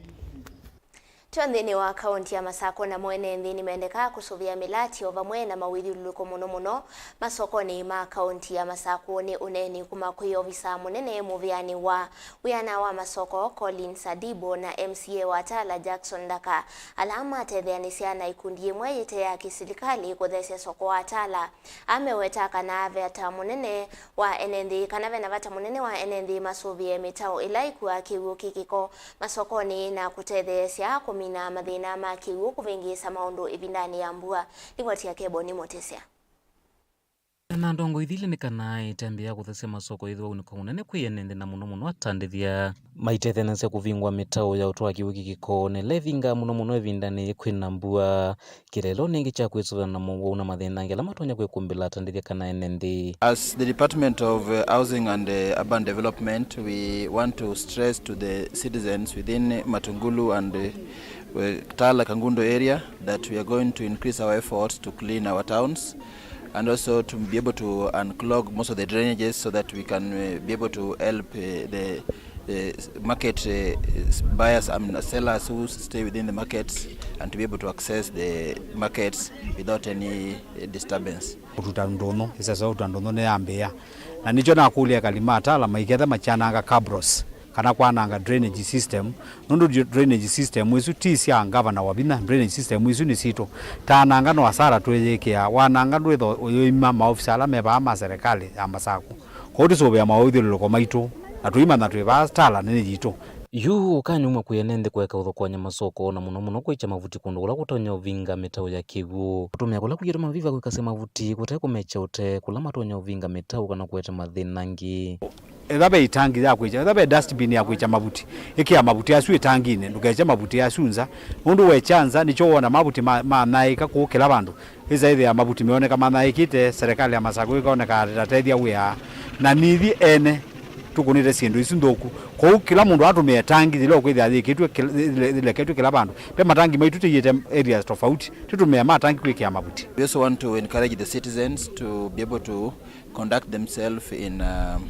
Twĩ nthĩnĩ wa kaũnti ya Masakũ, namo ene nthĩ nĩmendekaa kũsũvĩa mĩlatyo vamwe na mawĩthyũlũlũko mũno mũno masokonĩ ma kaũnti ya Masakũ. Nĩ ũneeni kuma kwĩ ovisa mũnene mũvĩanĩ wa wĩana wa masoko Collins Adibo na M C A wa Tala Jackson Ndaka, ala matetheanĩsya na ikundi ĩmwe yĩte ya kĩsilikalĩ kũthesya soko wa Tala. Ameweta kana vata mũnene wa ene nthĩ, kana vena vata mũnene wa ene nthĩ masũvĩe mĩtaũ ĩla ĩkuaa kĩw'ũ kĩ kĩko masokonĩ na kũtetheesya kũmina mathĩna ma kĩw'ũ kũvĩngĩĩsa maũndũ ĩvindanĩ ya mbua. Livoti yake Boni Motesya. Na ndongo ithili nĩ kana ĩtambya ya kũthesya masoko ĩthĩwa ũnĩko mũnene kwĩ ene nthĩ na mũno mũno atandĩthya. Maitetheanasya kũvingũa mĩtaũ ya ũtwaa kĩw'ũ kĩ kĩko, na ĩla ĩvingaa mũno mũno ĩvindanĩ yĩ kwĩna mbua. Kĩlelonĩ ĩngĩ kya kwĩsũvĩana na mowau na mathĩna angĩ ala matonya kwĩkũmbĩla atandĩthya kana ene nthĩ. As the Department of, uh, Housing and, uh, Urban Development, we want to stress to the citizens within Matungulu and, uh, Tala Kangundo area that we are going to increase our efforts to clean our towns and also to be able to unclog most of the drainages so that we can, uh, be able to help, uh, the, the market, uh, buyers and sellers who stay within the markets and to be able to access the markets without any, uh, disturbance. Kũtuta ndũnyũ, ĩsesa kũtuta ndũnyũ nĩyambĩĩa. Na nĩkyo nakũlya ekali ma Tala maiketha makyananga cabros. kana kwananga drainage system, nũndũ dra-, drainage system isu ti sya ngavana wa vinya, drainage system isu nĩ sitũ. Tananga no asara twĩyĩkĩa, wananga ndwĩtho ũyũima maofisa ala me vaa ma serikali ya Masaku. Kwoou tũsũvĩa maũthyũlũlũko maitũ, na tũimanya twĩ vaa tala nĩ yitũ. Yu ũkanyumwa kwĩ ene nthĩ kũeka ũthokoany'a masoko, na mũno mũno kwĩkya mavuti kũndũ kũla kũtonya ũvinga mĩtaũ ya kĩw'ũ. Kũtũmĩa kũla kũyĩtũma viva kwĩkasya mavuti kũte kũmekya ũtee kũla matonya ũvinga mĩtaũ kana kũete mathĩna angĩ. Etha ve itangi ya kwĩkya, etha ve dustbin ya kwĩkya mavuti, ĩkĩa mavuti asu ĩtanginĩ, ndũkekye mavuti asu nza, nũndũ wekya nza nĩkyo wona mavuti ma-, manyaĩĩka kũũ kĩla vandũ. Ĩsa ĩthĩa mavuti meoneka manyaĩĩkĩte, serikali ya Masaku ĩkoneka ĩtatethya wĩa, na nithi ene tũkũnĩte syĩndũ isu nthũku. Kwoou kĩla mũndũ atũmĩe tangi yĩla ũkwĩthĩa yĩkĩtw'e kĩla-, yĩle-, yĩleketw'e kĩla vandũ. Ve matangi maitũ tĩyĩte areas tofauti, tũtũmĩe ma tangi kwĩkĩa mavuti. We also want to encourage the citizens to be able to conduct themselves in a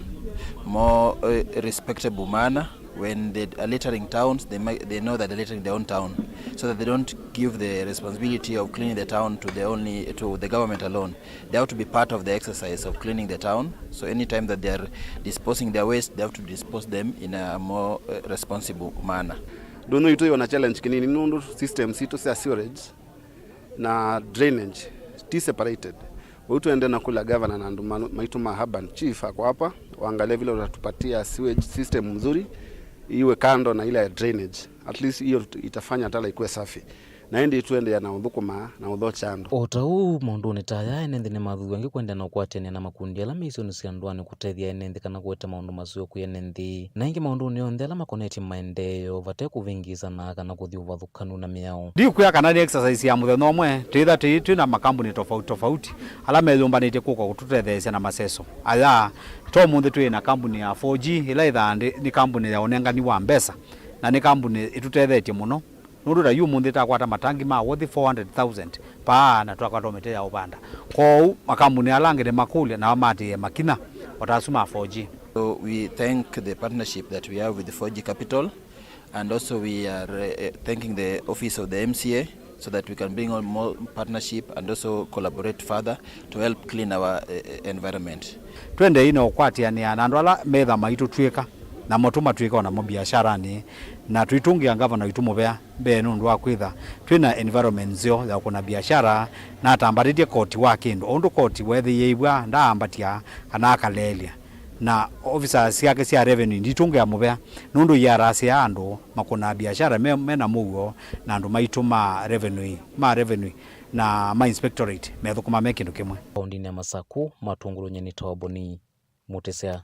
more, uh, respectable manner. When they are littering towns, they might, they know that they're littering their own town, so that they don't give the responsibility of cleaning the town to the only, to the government alone. They have to be part of the exercise of cleaning the town. So anytime that they are disposing their waste, they have to dispose them in a more, uh, responsible manner. Ndũnyũ itũ yona challenge kĩnini nũndũ system sitũ sya sewerage na drainage ti separated. Ũu tuende na kula gavana na andũ ma-, maitũ ma urban chief ako hapa, waangalie vile watatupatia sewage system mzuri iwe kando na ile ya drainage. At least hiyo itafanya Tala ikuwe safi. Na ĩndĩ tuendeea na ũthũkũma na ũthokya andũ. O ta ũu, maũndũnĩ ta aya, ene nthĩ nĩmathuthw'a angĩ kũendeea na ũkwatĩanĩa na makundi ala me isionĩ sya ndũanĩ kũtethya ene nthĩ kana kũete maũndũ maseo kwĩ ene nthĩ. Na ĩngĩ maũndũnĩ onthe ala makonetye maendeeo vate kũvĩngĩĩsana kana kũthi ũvathũkanu na mĩao. Ndikwĩa kana nĩ exercise ya mũthenya ũmwe, twĩtha twĩ, twĩ na makambuni tofauti tofauti ala meyũmbanĩtye kũka kũtũtetheesya na maseso aya. To ũmũnthĩ twĩ na kambuni ya four G, ĩla ĩthaa ndĩ, nĩ kambuni ya ũnengani wa mbesa, na nĩ kambuni ĩtũtethetye mũno. Nũndũ ta yu ũmũnthĩ takwata matangi ma worth four hundred thousand paa na twakwata mĩtĩ ya ũvanda. Kwoou makambuni ala angĩ nĩmakũlya nao maatĩĩe makinya o ta asu ma four G. So we thank the partnership that we have with the four G Capital, and also we are, uh, thanking the office of the M C A so that we can bring on more partnership and also collaborate further to help clean our, uh, environment. Twendei na ũkwatĩanĩa na andũ ala metha maitũtw'ĩka, namo tũmatw'ĩka o namo biasharanĩ, na tũitũngĩa ngavana witũ mũvea mbee nũndũ wa kwĩtha twĩ na environment nzeo ya kũna biashara, na atambatĩtye koti wa kĩndũ, o ũndũ koti weethĩĩiw'a ndaambatya kana akaleelya. Na ofisa syake sya revenue nditũngĩa mũvea nũndũ iarasya andũ makũnaa biashara me, me na mũuo na andũ maitũ ma revenue, ma revenue na ma inspectorate methũkũma me kĩndũ kĩmwe. Kaũndĩnĩ ya Masaku, Matũngũlũ Nyeni Toboni. Mũtĩsya.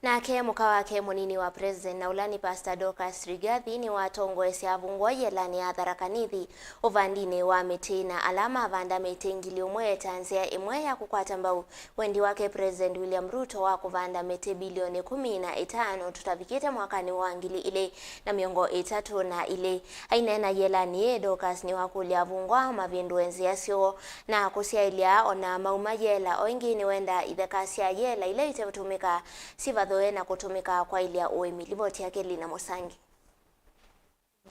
Nake mũka wake mũnini wa president, na ũla nĩ Pastor Dorcas Rigathi, nĩwatongoesya avungwa yĩelanĩ ya Tharaka Nithi ũvandinĩ wa mĩtĩ, na ala mavanda mĩtĩ ngili ũmwe ta nzĩa ĩmwe ya kũkwata mbau wendi wake President William Ruto wa kũvanda mĩtĩ bilioni ĩkũmi na ĩtano tũtavikĩte mwakanĩ wa ngili ilĩ na mĩongo ĩtatũ na ilĩ. Aineena yĩelanĩ yĩĩ, Dorcas nĩwakũlya avungwa mavĩndũe nzĩa syoo na kũsyaĩlya o na mauma yĩela. O ĩngĩ nĩwenda itheka sya yĩela ila itetũmĩka sivathũe na kũtũmĩka kwaĩlya ũĩmi. Livoti yake Lina Mũsangi.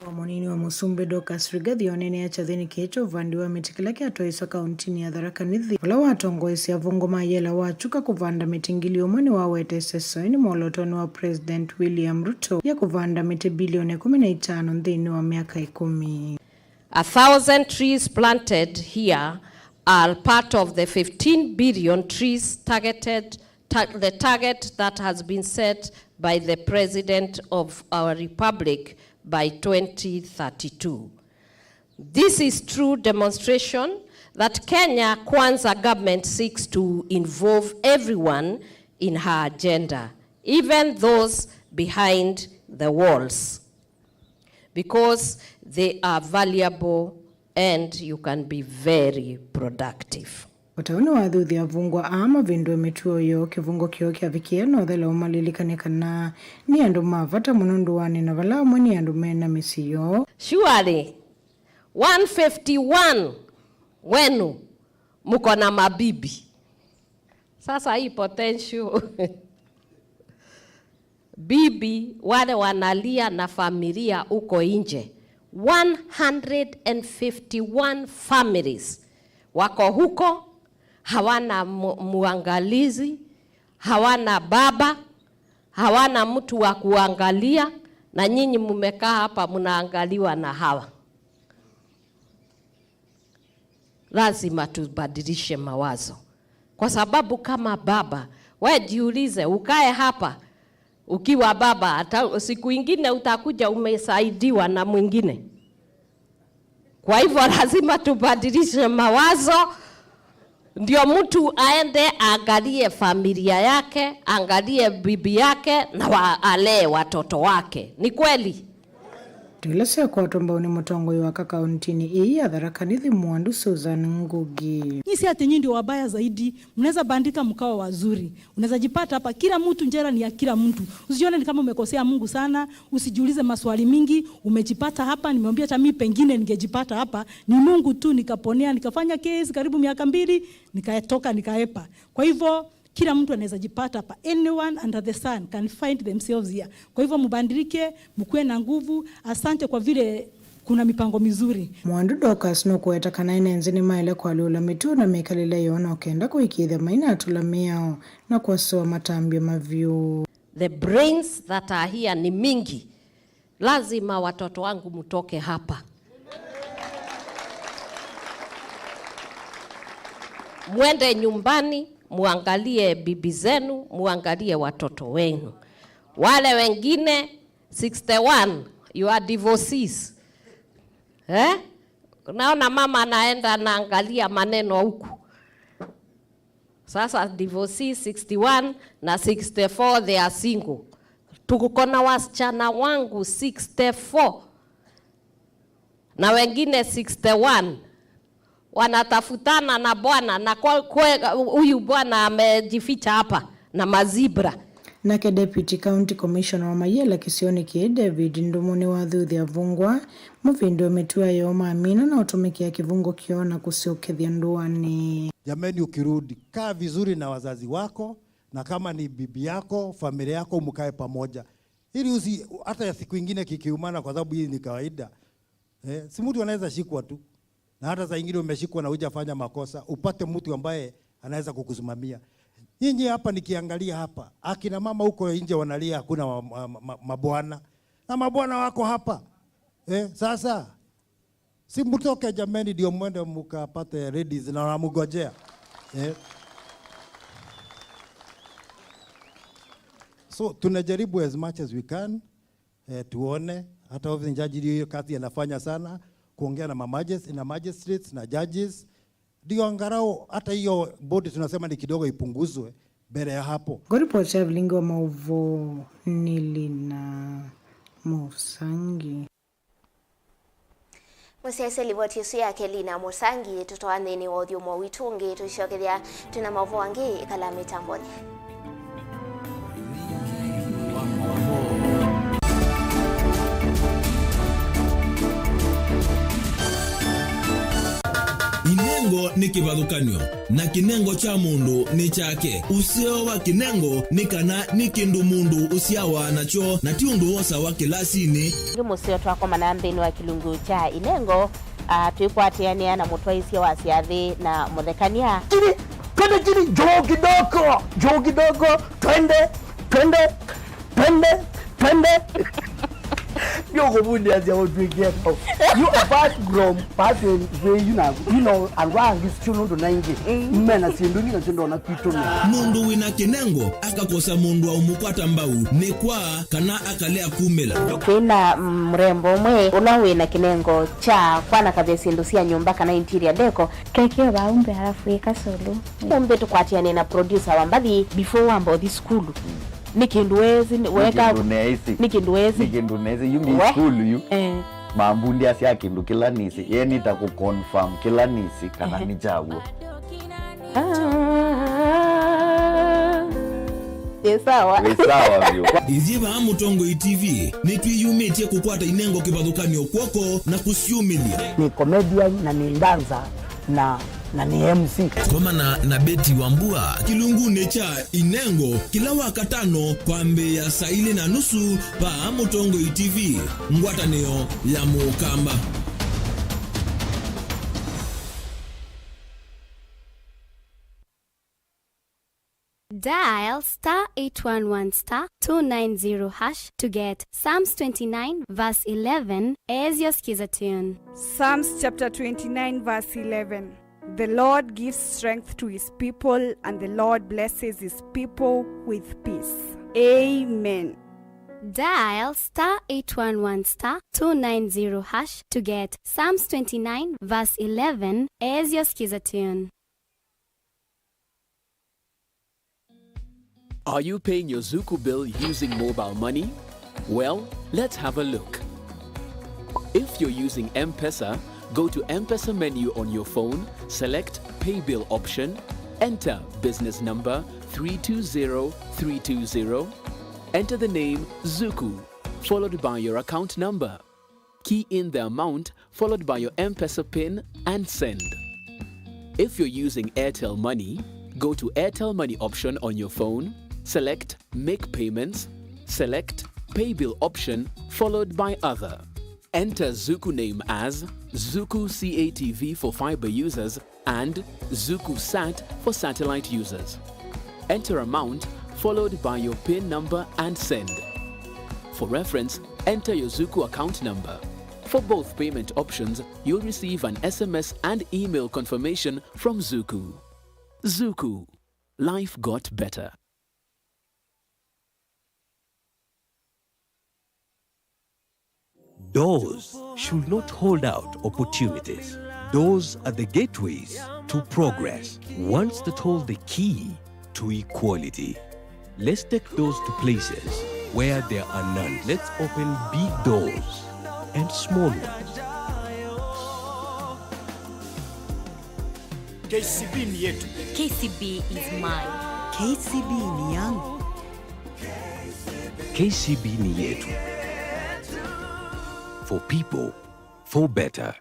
Wa mũnini wa mũsumbĩ Dorcas Rigathi oneenea kyathĩnĩ kĩĩ kya ũvandi wa mĩtĩ kĩla kyatwaĩswe kaũntinĩ ya Tharaka Nithi, ũla watongoesye avungwa ma yĩela wa Chuka kũvanda mĩtĩ ngili ũmwe nĩwawete ĩsesoinĩ mwolotonĩ wa President William Ruto ya kũvanda mĩtĩ bilioni ĩkũmi na itano nthĩnĩ wa myaka ĩkũmi. A thousand trees planted here are part of the fifteen billion trees targeted ta-, the target that has been set by the President of our Republic by twenty thirty-two. This is true demonstration that Kenya Kwanza government seeks to involve everyone in her agenda, even those behind the walls, because they are valuable and you can be very productive. O ta ũu nĩwathuthya avungwa aa mavĩndũe mĩtuo yoo, kĩvungo kĩoo kyavikie na ũthela ũmalilikane kana nĩ andũ ma vata mũno ndũanĩ na vala amwe nĩ andũ me na mĩsyĩ yoo. Surely, one fifty-one wenu mko na mabibi. Sasa hii potential bibi wale wanalia na familia huko nje, one hundred and fifty-one families wako huko, hawana mu-, muangalizi, hawana baba, hawana mtu wa kuangalia, na nyinyi mumekaa hapa mnaangaliwa na hawa. Lazima tubadilishe mawazo. Kwa sababu kama baba, we jiulize, ukae hapa ukiwa baba, hata siku ingine utakuja umesaidiwa na mwingine. Kwa hivyo lazima tubadilishe mawazo, ndio mtu aende aangalie familia yake, aangalie bibi yake na wa-, alee watoto wake. Ni kweli? Ila syakwatwa mbau nĩ mũtongoi wa ka kauntinĩ ĩĩ ya Tharaka Nithi, Mwandu Susan Ngugi. Nyi si ati nyi ndio wabaya zaidi, mnaweza bandika mkawa wazuri. Unaweza jipata hapa, kila mtu, njera ni ya kila mtu. Usijione ni kama umekosea Mungu sana, usijiulize maswali mingi, umejipata hapa, nimeambia hata mimi pengine ningejipata hapa, ni Mungu tu, nikaponea, nikafanya kesi karibu miaka mbili, nikatoka, nikaepa. Kwa hivyo, kila mtu anaweza jipata hapa. Anyone under the sun can find themselves here. Kwa hivyo, mubadilike, mkuwe na nguvu. Asante kwa vile kuna mipango mizuri. Mwandu Dorcas nũkũweta kana ene nthĩ nĩmaĩle kũalyũla mĩtuo na mĩkalĩle yoo na ũkenda kũĩkĩĩthya mainatũla mĩao na kũasoa matambya mavyũ. The brains that are here ni mingi. Lazima watoto wangu mtoke hapa. Mwende nyumbani, muangalie bibi zenu, muangalie watoto wenu. Wale wengine, sixty-one, you are divorcees. Eh? Unaona mama anaenda anaangalia maneno huku. Sasa divorcee sixty-one na sixty-four, they are single. Tuko na wasichana wangu sixty-four na wengine sixty-one wanatafutana na bwana, na kwa, kwa, huyu bwana amejificha hapa na mazibra. Nake Deputy County Commissioner wa Mayela kĩsionĩ kĩĩ, David Ndũmũ, nĩwathuthya avungwa mavĩndũe mĩtũa yoo mamina na ũtũmĩkĩa kĩvungo kĩoo na kũsyokethya ndũanĩ. Jameni, ukirudi, kaa vizuri na wazazi wako, na kama ni bibi yako, familia yako, mkae pamoja. Ili usi-, hata ya siku ingine kikiumana, kwa sababu hii ni kawaida. Eh, si mtu anaweza shikwa tu. Na hata saa ingine umeshikwa na hujafanya makosa, upate mtu ambaye anaweza kukusimamia. Nyinyi hapa, nikiangalia hapa, akina mama huko nje wanalia, hakuna ma-, ma-, ma-, mabwana. Na mabwana wako hapa. Eh, sasa, si mtoke jameni, ndio mwende mkapate ladies na wanamgojea. Eh. So, tunajaribu as much as we can. Eh, tuone, hata office judge ndio hiyo kazi anafanya sana, kuongea na ma magis-, na magistrates na judges. Ndio angalau hata hiyo bodi tunasema ni kidogo ipunguzwe mbele ya hapo. Ngoripoti ya vilingi wa maũvoo nĩ Lina Mũsangi. Mũsyaĩĩsye livoti ĩsu yake Lina Mũsangi, tũtwaa nthĩnĩ wa ũthyũmũo witũ ũngĩ, tũisyokethya twĩ na maũvoo angĩ. Ĩkala mĩtambonĩ. Inengo nĩ kĩvathũkany'o, na kĩnengo kya mũndũ nĩ kyake. Ũseo wa kĩnengo nĩ kana nĩ kĩndũ mũndũ ũsyawa nakyo, na ti ũndũ wosawa kĩlasinĩ. Ĩngĩ mũseo twakomana nthĩnĩ wa kĩlungu kya inengo, ah, twĩkwatĩanĩa na mũtwaĩsya wa syathĩ na mũthekany'a. Chini, twende chini, juu kidogo, juu kidogo, twende, twende, twende, twende. Ndio kuvundia sia utwĩkie kau. You apart from pathway yu na, you know, andũ angĩ sio nũndũ na ingĩ. Mm. Mena syĩndũ ingĩ na syĩndũ ona kwitũ. Mũndũ wĩna kĩnengo akakosa mũndũ wa ũmũkwata mbau nĩ kwa kana akalea kumĩla. Twĩ na, mm, mũrembo ũmwe ũla wĩ na kĩnengo kya kwanakavya syĩndũ sya nyũmba kana interior deco. Kekeo vaa umbe alafu ĩka solo. Umbe tũkwatĩane na producer wa mbathi before wamba ũthi sukulu. Nĩ kĩndũ wezi, nĩ weka, kĩndũ neĩsĩ. Nĩ kĩndũ wezi. Nĩ kĩndũ neĩsĩ. Yu nĩ we sukulu yu. Eh. Mambundi asya kĩndũ kĩla nĩsĩ. Ye nĩta kũ confirm kĩla nĩsĩ kana, ehe, nĩ kyaw'o. Ah, nĩ sawa. Nĩ sawa vyũ. Ithyĩ vaa Mũtongoi T V nĩtwĩyumĩtye kũkwata inengo kĩvathũkany'o kw'oko na kũsyumĩlya. Nĩ comedian na nĩ dancer na, na nĩ M C. Komana na Betty Wambua kĩlungunĩ kya Inengo kĩla Wakatano kwambĩĩa saa ilĩ na nusu vaa Mũtongoi T V, ngwatanĩo ya Mũkamba. Dial star eight one one star two nine zero hash to get Psalms twenty-nine verse eleven as your Skiza tune. Psalms chapter twenty-nine, verse eleven. The Lord gives strength to his people, and the Lord blesses his people with peace. Amen. Dial star eight one one star two nine zero hash to get Psalms twenty-nine verse eleven as your Skiza tune. Are you paying your Zuku bill using mobile money? Well, let's have a look. If you're using M-Pesa, go to M-Pesa menu on your phone, select Pay Bill option, enter business number three two zero three two zero, enter the name Zuku, followed by your account number. Key in the amount followed by your M-Pesa pin and send. If you're using Airtel Money, go to Airtel Money option on your phone, select Make Payments, select Pay Bill option followed by Other. Enter Zuku name as Zuku C A T V for fiber users and Zuku Sat for satellite users. Enter amount followed by your pin number and send. For reference, enter your Zuku account number. For both payment options, you'll receive an S M S and email confirmation from Zuku. Zuku. Life got better. Doors should not hold out opportunities. Doors are the gateways to progress, ones that hold the key to equality. Let's take doors to places where there are none. Let's open big doors and small ones. K C B ni yetu. K C B is mine. K C B ni yangu. K C B ni yetu. For people, for better.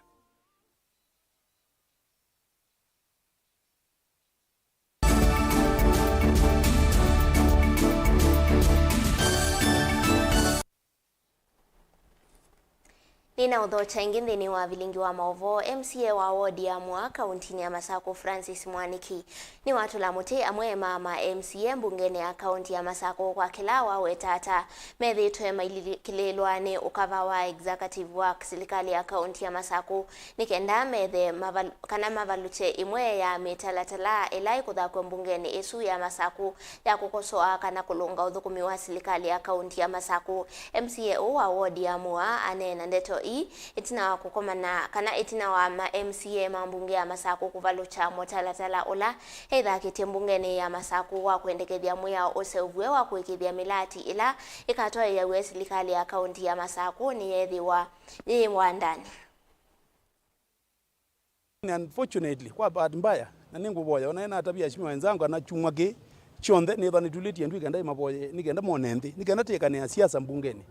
Nĩnaũthokya ĩngĩ nthĩnĩ wa vilingi wa maũvoo. M C A wa wodi ya Mũa kaũntinĩ ya Masakũ, Francis Mwaniki, nĩwatũla mũtĩ amwe ma ma M C A mbungenĩ ya kaũnti ya Masakũ kwa kĩla waweta ata methĩĩtwe mailĩkĩlĩĩlwa nĩ ũkava wa executive wa silikalĩ ya kaũnti ya Masakũ nĩ kenda methe maval-, kana mavalũkye ĩmwe ya mĩtalatala ĩla ĩkũthakw'a mbungenĩ ĩsu ya Masakũ ya kũkosoa kana kũlũnga ũthũkũmi wa silikalĩ ya kaũnti ya Masakũ. M C A ũũ wa wodi ya Mũa aneena ndeto ii ĩtina wa kũkomana kana ĩtina wa ma M C A ma mbunge ya Masakũ kũvalũkya mũtalatala ũla ethakĩtye mbungenĩ ya Masakũ wa kwendekethya mwĩao ũseũvw'e wa kũĩkĩĩthya mĩlaati ĩla ĩkatwaĩĩaw'a silikalĩ ya kaũnti ya Masakũ nĩyeethĩwa yĩ wandanĩ. Unfortunately, kwa bahati mbaya, na nĩngũvoya, ona nĩnatavya aheshimiwa wenzangu kana kyumwa kĩĩ kyonthe nĩthwa nĩtulĩtye andũ nĩ kenda ĩmavoye, nĩ kenda mone nthĩ, nĩ kenda tĩĩkanĩa siasa mbungenĩ.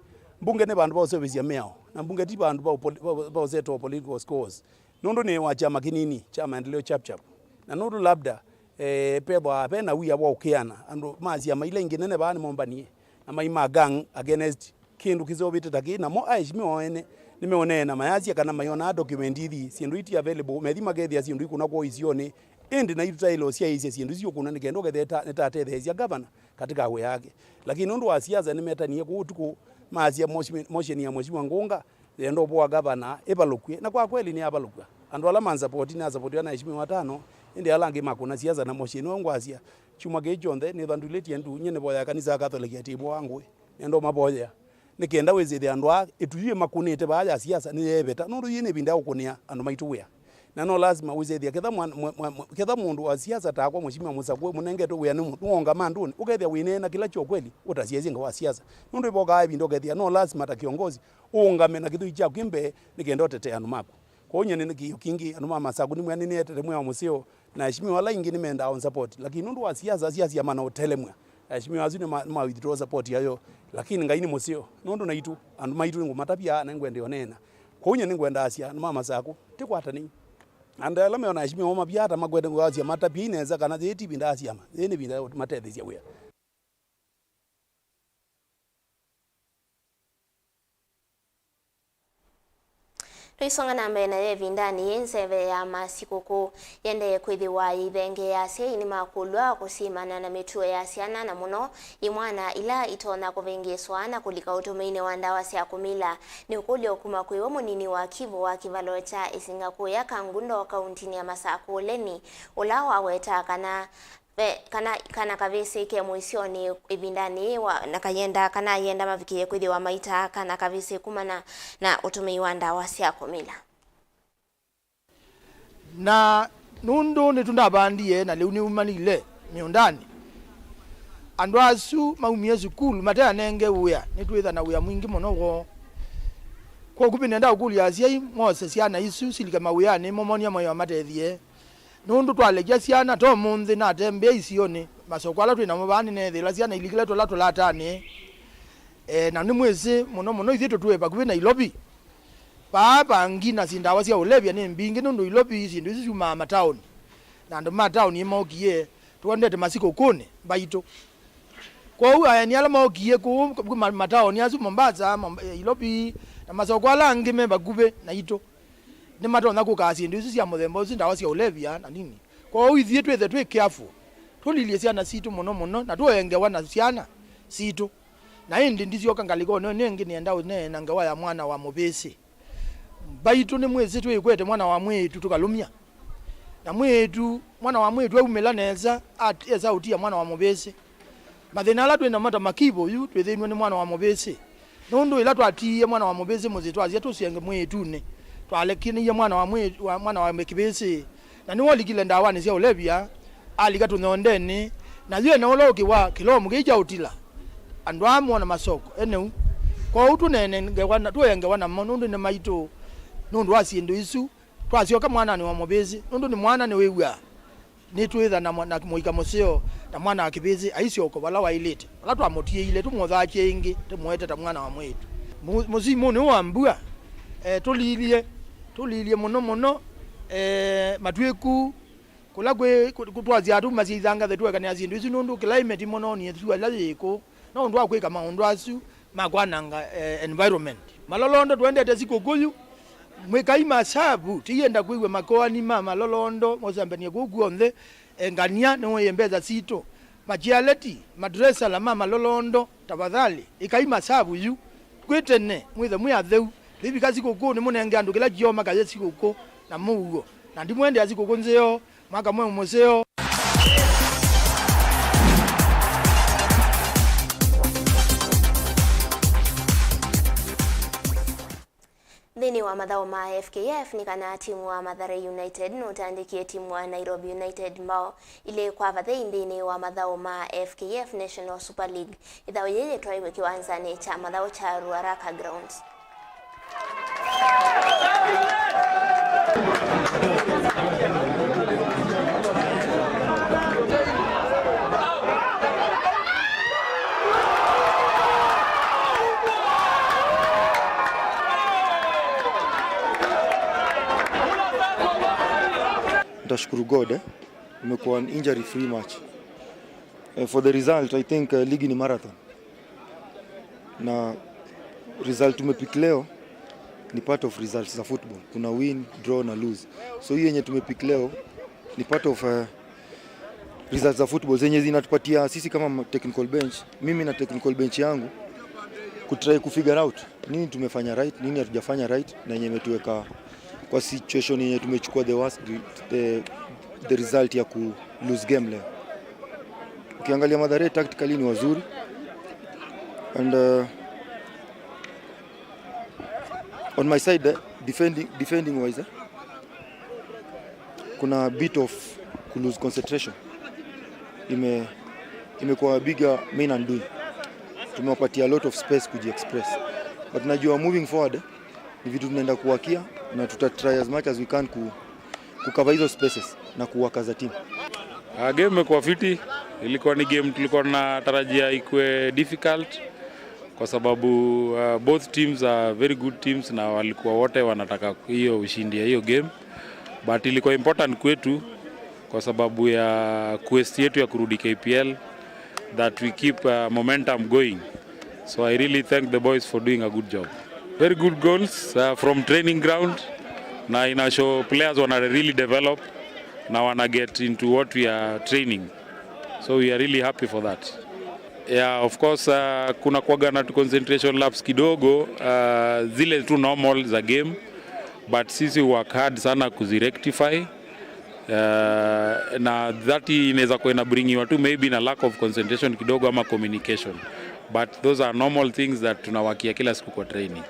Mbunge nĩ vandũ va ũseũvĩsya mĩao, na mbunge ti vandũ va ũpoli-, va, va ũsetwa political scores. Nũndũ nĩ wa kyama kĩnini kya Maendeleo Chap Chap. Na nũndũ labda, eh, pethwa ve na wia wa ũkĩana, andũ ma syama ila ingĩ nene vaa nĩmombanie na mai ma gang against kĩndũ kĩseũvĩte ta kĩĩ, namo aheshimiwa o ene nĩmeũneena mayasya kana maionaa document ithi, syĩndũ iti available, methi makethĩa syĩndũ ikũna kwoo isionĩ, ĩndĩ naitũ twaĩle ũsyaĩĩsya syĩndũ isu ikũna nĩ kenda ũkethĩa ta-, nĩtatetheesya gavana katika wĩa wake. Lakini nũndũ wa siasa nĩmetanie kũu ũtukũ, maasya motion, motion ya Mheshimiwa Ngũnga yenda ũvũa gavana ĩvalũkw'e, na kwa kweli nĩyavalũkw'a. Andũ ala mansapoti, nasapotiwa na aheshimiwa atano, ĩndĩ ala angĩ makũna siasa na motion ĩyo ngwasya. Kyumwa kĩĩ kyonthe nĩthwa ndulĩtye ndu, nyie nĩvoyaa kanisa ya Catholic atiĩvwa wa ngũĩ. Nĩenda ũmavoyea. Nĩ kenda wĩsĩthĩa andũ aa ĩtu yĩĩ makũnĩte vaa ya siasa nĩyeeveta, nũndũ yĩĩ nĩ ĩvinda ya kũkũnĩa andũ maitũ wĩa. Na no lasima wĩsĩthĩa ketha mwan-, mwa-, mwa-, mwa-, ketha mũndũ wa siasa takwa Mheshimiwa Mũsakũ mũnengetwe wĩa nĩ mũndũ, nĩwongama andũnĩ, ũkethĩa wĩneena kĩla kyo kweli, ũtasyaĩsye nga wa siasa. Nũndũ ĩvokaa ĩvinda ũkethĩa no lasima ta kĩongozi ũũngame na kĩthũi kyaku kĩ mbee nĩ kenda ũtetee andũ maku. Kwoou nyie nĩ kĩio kingĩ, andũ ma Masakũ nĩmwĩa nĩnĩetete mwĩao mũseo, na aheshimiwa ala aingĩ nĩmendaa ũnsapoti, lakini nũndũ wa siasa syasya mana ũtelemw'a, aheshimiwa asu nĩma-, nĩma withdraw support yayo, lakini Ngai nĩ mũseo, nũndũ naitũ, andũ maitũ nĩngũmatavya na nĩngwenda ũneena. Kwoou nyie nĩngwenda asya, andũ ma Masakũ, tĩkwatanei. Andũ ala meona aheshimiwa mavya ata makwete ngũasya matavye nesa kana yĩĩ ti ĩvinda ya syama, yĩĩ nĩ ĩvinda ya matetheesya wĩa. Tũisonga na mbee nayo ĩvindanĩ yĩĩ, nzeve ya masikũkũ yendee kwĩthĩwa yĩivengee. Asyai nĩmakũlw'a kũsimana na mĩtuo ya syana, na mũno imwana ila itonya kũvĩngĩĩswa na kũlika ũtũmĩinĩ wa ndawa sya kũmila. Nĩ ũkũlyo kuma kwĩ we mũnini wa kivũ wa kĩvalo kya Ĩsinga kũya Kangundo, kauntinĩ ya Masakũ, Leni, ũla wawetaa kana ve, kana, kana kavĩsĩ ke mũisyonĩ ĩvindanĩ yĩĩ wa, na kayenda, kana ayenda mavikĩe kwĩthĩwa maitaa kana kavĩsĩ kumana na ũtũmĩi wa ndawa sya kũmila. Na nũndũ nĩtũndavandie na lĩu nĩumanile mĩũndanĩ, andũ asu maumie sukulu mateanenge wĩa, nĩtwĩtha na wĩa mwingĩ mũno woo. Kwoou nĩnenda ũkũlya asyai mose syana isu silike mawĩanĩ, momonie mwaĩwa matethye. Nũndũ twalekya syana, to mũnthĩ natembea isionĩ, masoko ala twĩ namo vaa nĩneethĩĩla syana ilikile tũla tũlatanĩ. E, na nĩmwĩsĩ mũno mũno ithyĩ tũtũe vakuvĩ Nairobi. Vaa vangi na si ndawa sya ũlevya nĩ mbingĩ nũndũ Nairobi syĩndũ isu syumaa mataoni. Na andũ ma taoni nĩmokie, tũendete masikũkũnĩ mbaitũ. Kwoou aeni ala mokie kũu ma-, mataoni asu, Mombasa, Mom-, Nairobi, na masoko ala angĩ me vakuvĩ naitũ, nĩmatonya kũkaa syĩndũ isu sya mũthemba ũsu, ndawa sya ũlevya na nini. Kwoou ithyĩ twĩthe twĩ careful, tũlilye syana sitũ mũno mũno, na tũengewa na syana sitũ. Na ĩndĩ ndisyoka ngalĩkonĩ ĩno ĩngĩ, nĩenda ũneena ngewa ya mwana wa mũvĩsĩ. Mbaitũ nĩmwĩsĩ twĩkwete mwana wa mwĩĩtu tũkalũmya. Na mwĩĩtu, mwana wa mwĩĩtu aumĩla nesa, at-, esa ũtia mwana wa mũvĩsĩ. Mathĩna ala twĩ namo ta makivũ yu twĩthĩnw'e nĩ mwana wa mũvĩsĩ. Nũndũ ĩla twatiie mwana wa mũvĩsĩ mũsyĩ twasya tũsenge mwĩĩtunĩ, twalekanĩie mwana wa mwĩĩ-, wa, mwana wa kĩvĩsĩ. Na nĩwolikile ndawanĩ sya ũlevya, alika tũnyondenĩ, na yu ena ũla ũkĩ wa kĩlomu kĩĩ kya ũtila. Andũ aa mona masoko, eneũ. Kwoou tũneenengewa na, tũengewa namo nũndũ nĩ maitũ, nũndũ wa syĩndũ isu. Twasyoka mwananĩ wa mũvĩsĩ, nũndũ nĩ mwana nĩwĩw'aa. Nĩtwĩtha na mwa-, na mũika mũseo, na mwana wa kĩvĩsĩ aisyoka vala waĩlĩte, vala twamũtiĩile, tũmũthakye ĩngĩ, tũmũete ta mwana wa mwĩĩtu. Mu-, mũsimũnĩ ũũ wa mbua, eh, tũlilye, tũlilye mũno mũno, eh, matwĩku, kũla kwĩ, kũ-, kũ-, twasyaa tũmasya ithangathe tũekanĩa syĩndũ isu, nũndũ climate ĩmononie sua ĩla yĩkũ. No ũndũ wa kwĩka maũndũ asu ma kwananga, eh, environment. Malolondo tũendete sikũkũ yu. Mwĩkai masavu, tĩyenda kwĩw'a makoani ma malolondo mosambanie kũu kw'onthe. Engania nĩwĩe mbesa sitũ. Machialeti, madresala ma malolondo, tafadhali, ĩkai masavu yu. Kwĩ tene, mwĩthe mwĩ atheu. Tũivika sikũkũ, nĩmũnenge andũ kĩla kĩoo makaye sikũkũ na mũuo. Na ndimwendea sikũkũ nzeo. Mwaka mweũ mũseo. Nthĩnĩ wa mathaũ ma F K F nĩ kana timu wa Mathare United nũtandĩkie timu wa Nairobi United mbao ilĩ kwa vathei nthĩnĩ wa mathaũ ma F K F National Super League. Ĩthaũ yĩĩ yĩtwaĩwe kĩwanzanĩ kya mathaũ kya Ruaraka Grounds. Nitashukuru God, eh. Imekuwa an injury free match. Eh, for the result, I think, eh, ligi ni marathon. Na result tumepick leo ni part of results za football. Kuna win, draw na lose. So hii yenye tumepick leo ni part of, eh, results za football zenye zinatupatia sisi kama ma-, technical bench, mimi na technical bench yangu, kutry kufigure out nini tumefanya right, nini hatujafanya right, na yenye imetuweka kwa situation yenye tumechukua the worst, the, the result ya ku lose game leo. Ukiangalia Mathare tactically ni wazuri, and, uh, on my side, eh, defending, defending wise, eh, kuna bit of ku lose concentration. Ime-, imekuwa bigger main undoing. Tumewapatia a lot of space kujiexpress. But najua moving forward, eh, ni vitu tunaenda kuwakia na tuta try as much as we can ku, ku cover hizo spaces na kuwakaza team. Ah, game imekuwa fiti. Ilikuwa ni game tulikuwa tunatarajia ikuwe difficult kwa sababu, uh, both teams are very good teams na walikuwa wote wanataka hiyo ushindi ya hiyo game, but ilikuwa important kwetu kwa sababu ya quest yetu ya kurudi K P L, that we keep, uh, momentum going. So I really thank the boys for doing a good job. Very good goals, uh, from training ground, na ina show players wana really develop na wana get into what we are training, so we are really happy for that. Yeah, of course, uh, kuna kuwaga na tu concentration laps kidogo, uh, zile tu normal za game, but sisi work hard sana kuzirectify. Uh, na that inaweza kuwa inabringiwa tu maybe na lack of concentration kidogo ama communication, but those are normal things that tunawakia kila siku kwa training.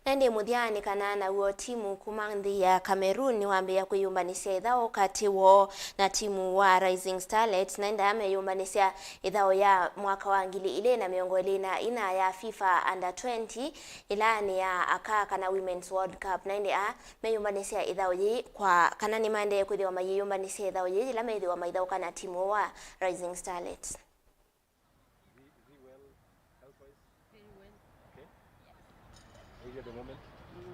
Na ĩndĩ mũthyanĩ kana naw'o timu kuma nthĩ ya Cameroon nĩwambĩĩa kwĩyũmbanĩsya ĩthaũ katĩ woo na timu wa Rising Starlets, na ĩndaa meyũmbanĩsya ĩthaũ ya mwaka wa ngili ilĩ na mĩongo ĩlĩ na ina ya FIFA Under twenty ĩlaanĩ ya aka kana Women's World Cup. Na ĩndĩ aa meyũmbanĩsya ĩthaũ yĩĩ kwa kana nĩmaendee kwĩthĩwa mayĩyũmbanĩsya ĩthaũ yĩĩ yĩla methĩwa maithaũka na timu wa Rising Starlets.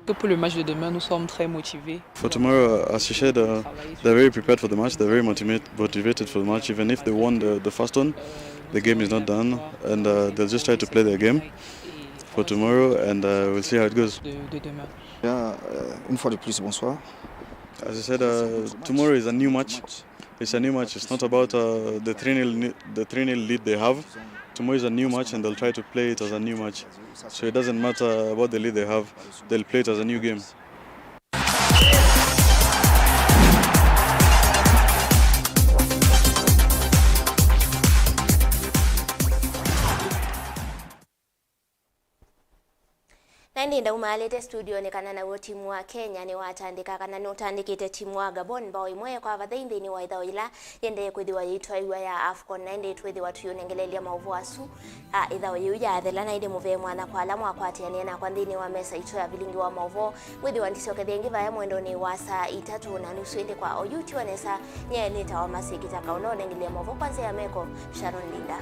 Pour le match de demain, nous sommes très motivés. For tomorrow, as you said, uh, they're very prepared for the match. They're very motivate, motivated for the match. Even if they won the, the first one, the game is not done, and uh, they'll just try to play their game for tomorrow, and uh, we'll see how it goes. De, de demain. Bien, euh, une fois de plus, bonsoir. As I said, uh, tomorrow is a new match. It's a new match. It's not about uh, the three nil ni- the three nil lead they have. Tomorrow is a new match, and they'll try to play it as a new match. So it doesn't matter about the lead they have. They'll play it as a new game. Na ĩndĩ ndaumaalĩte studionĩ kana naw'o timu wa Kenya nĩwatandĩka kana nũtandĩkĩte timu wa Gabon mbao ĩmwe kwa vathei nthĩnĩ wa ĩthao yĩla yendee kwĩthĩwa yĩitwaĩw'a ya AFCON. Na ĩndĩ twĩthĩwa tũyĩũnengelelya maũvoo asu a ĩthao yĩu yathela. Na ĩndĩ mũvee mwanya kwa ala mwakwatĩanĩe nakwa nthĩnĩ wa mesa itũ ya vilingi wa maũvoo. Ngwĩthĩwa ndisyokethya ĩngĩ vaya mwendonĩ wa saa itatũ na nusu, ĩndĩ kwa oyu tiwa nesa, nyie nĩtawa Masikita Kaũla ũnengelelya maũvoo kwa nzĩa ya meko, Sharon Linda.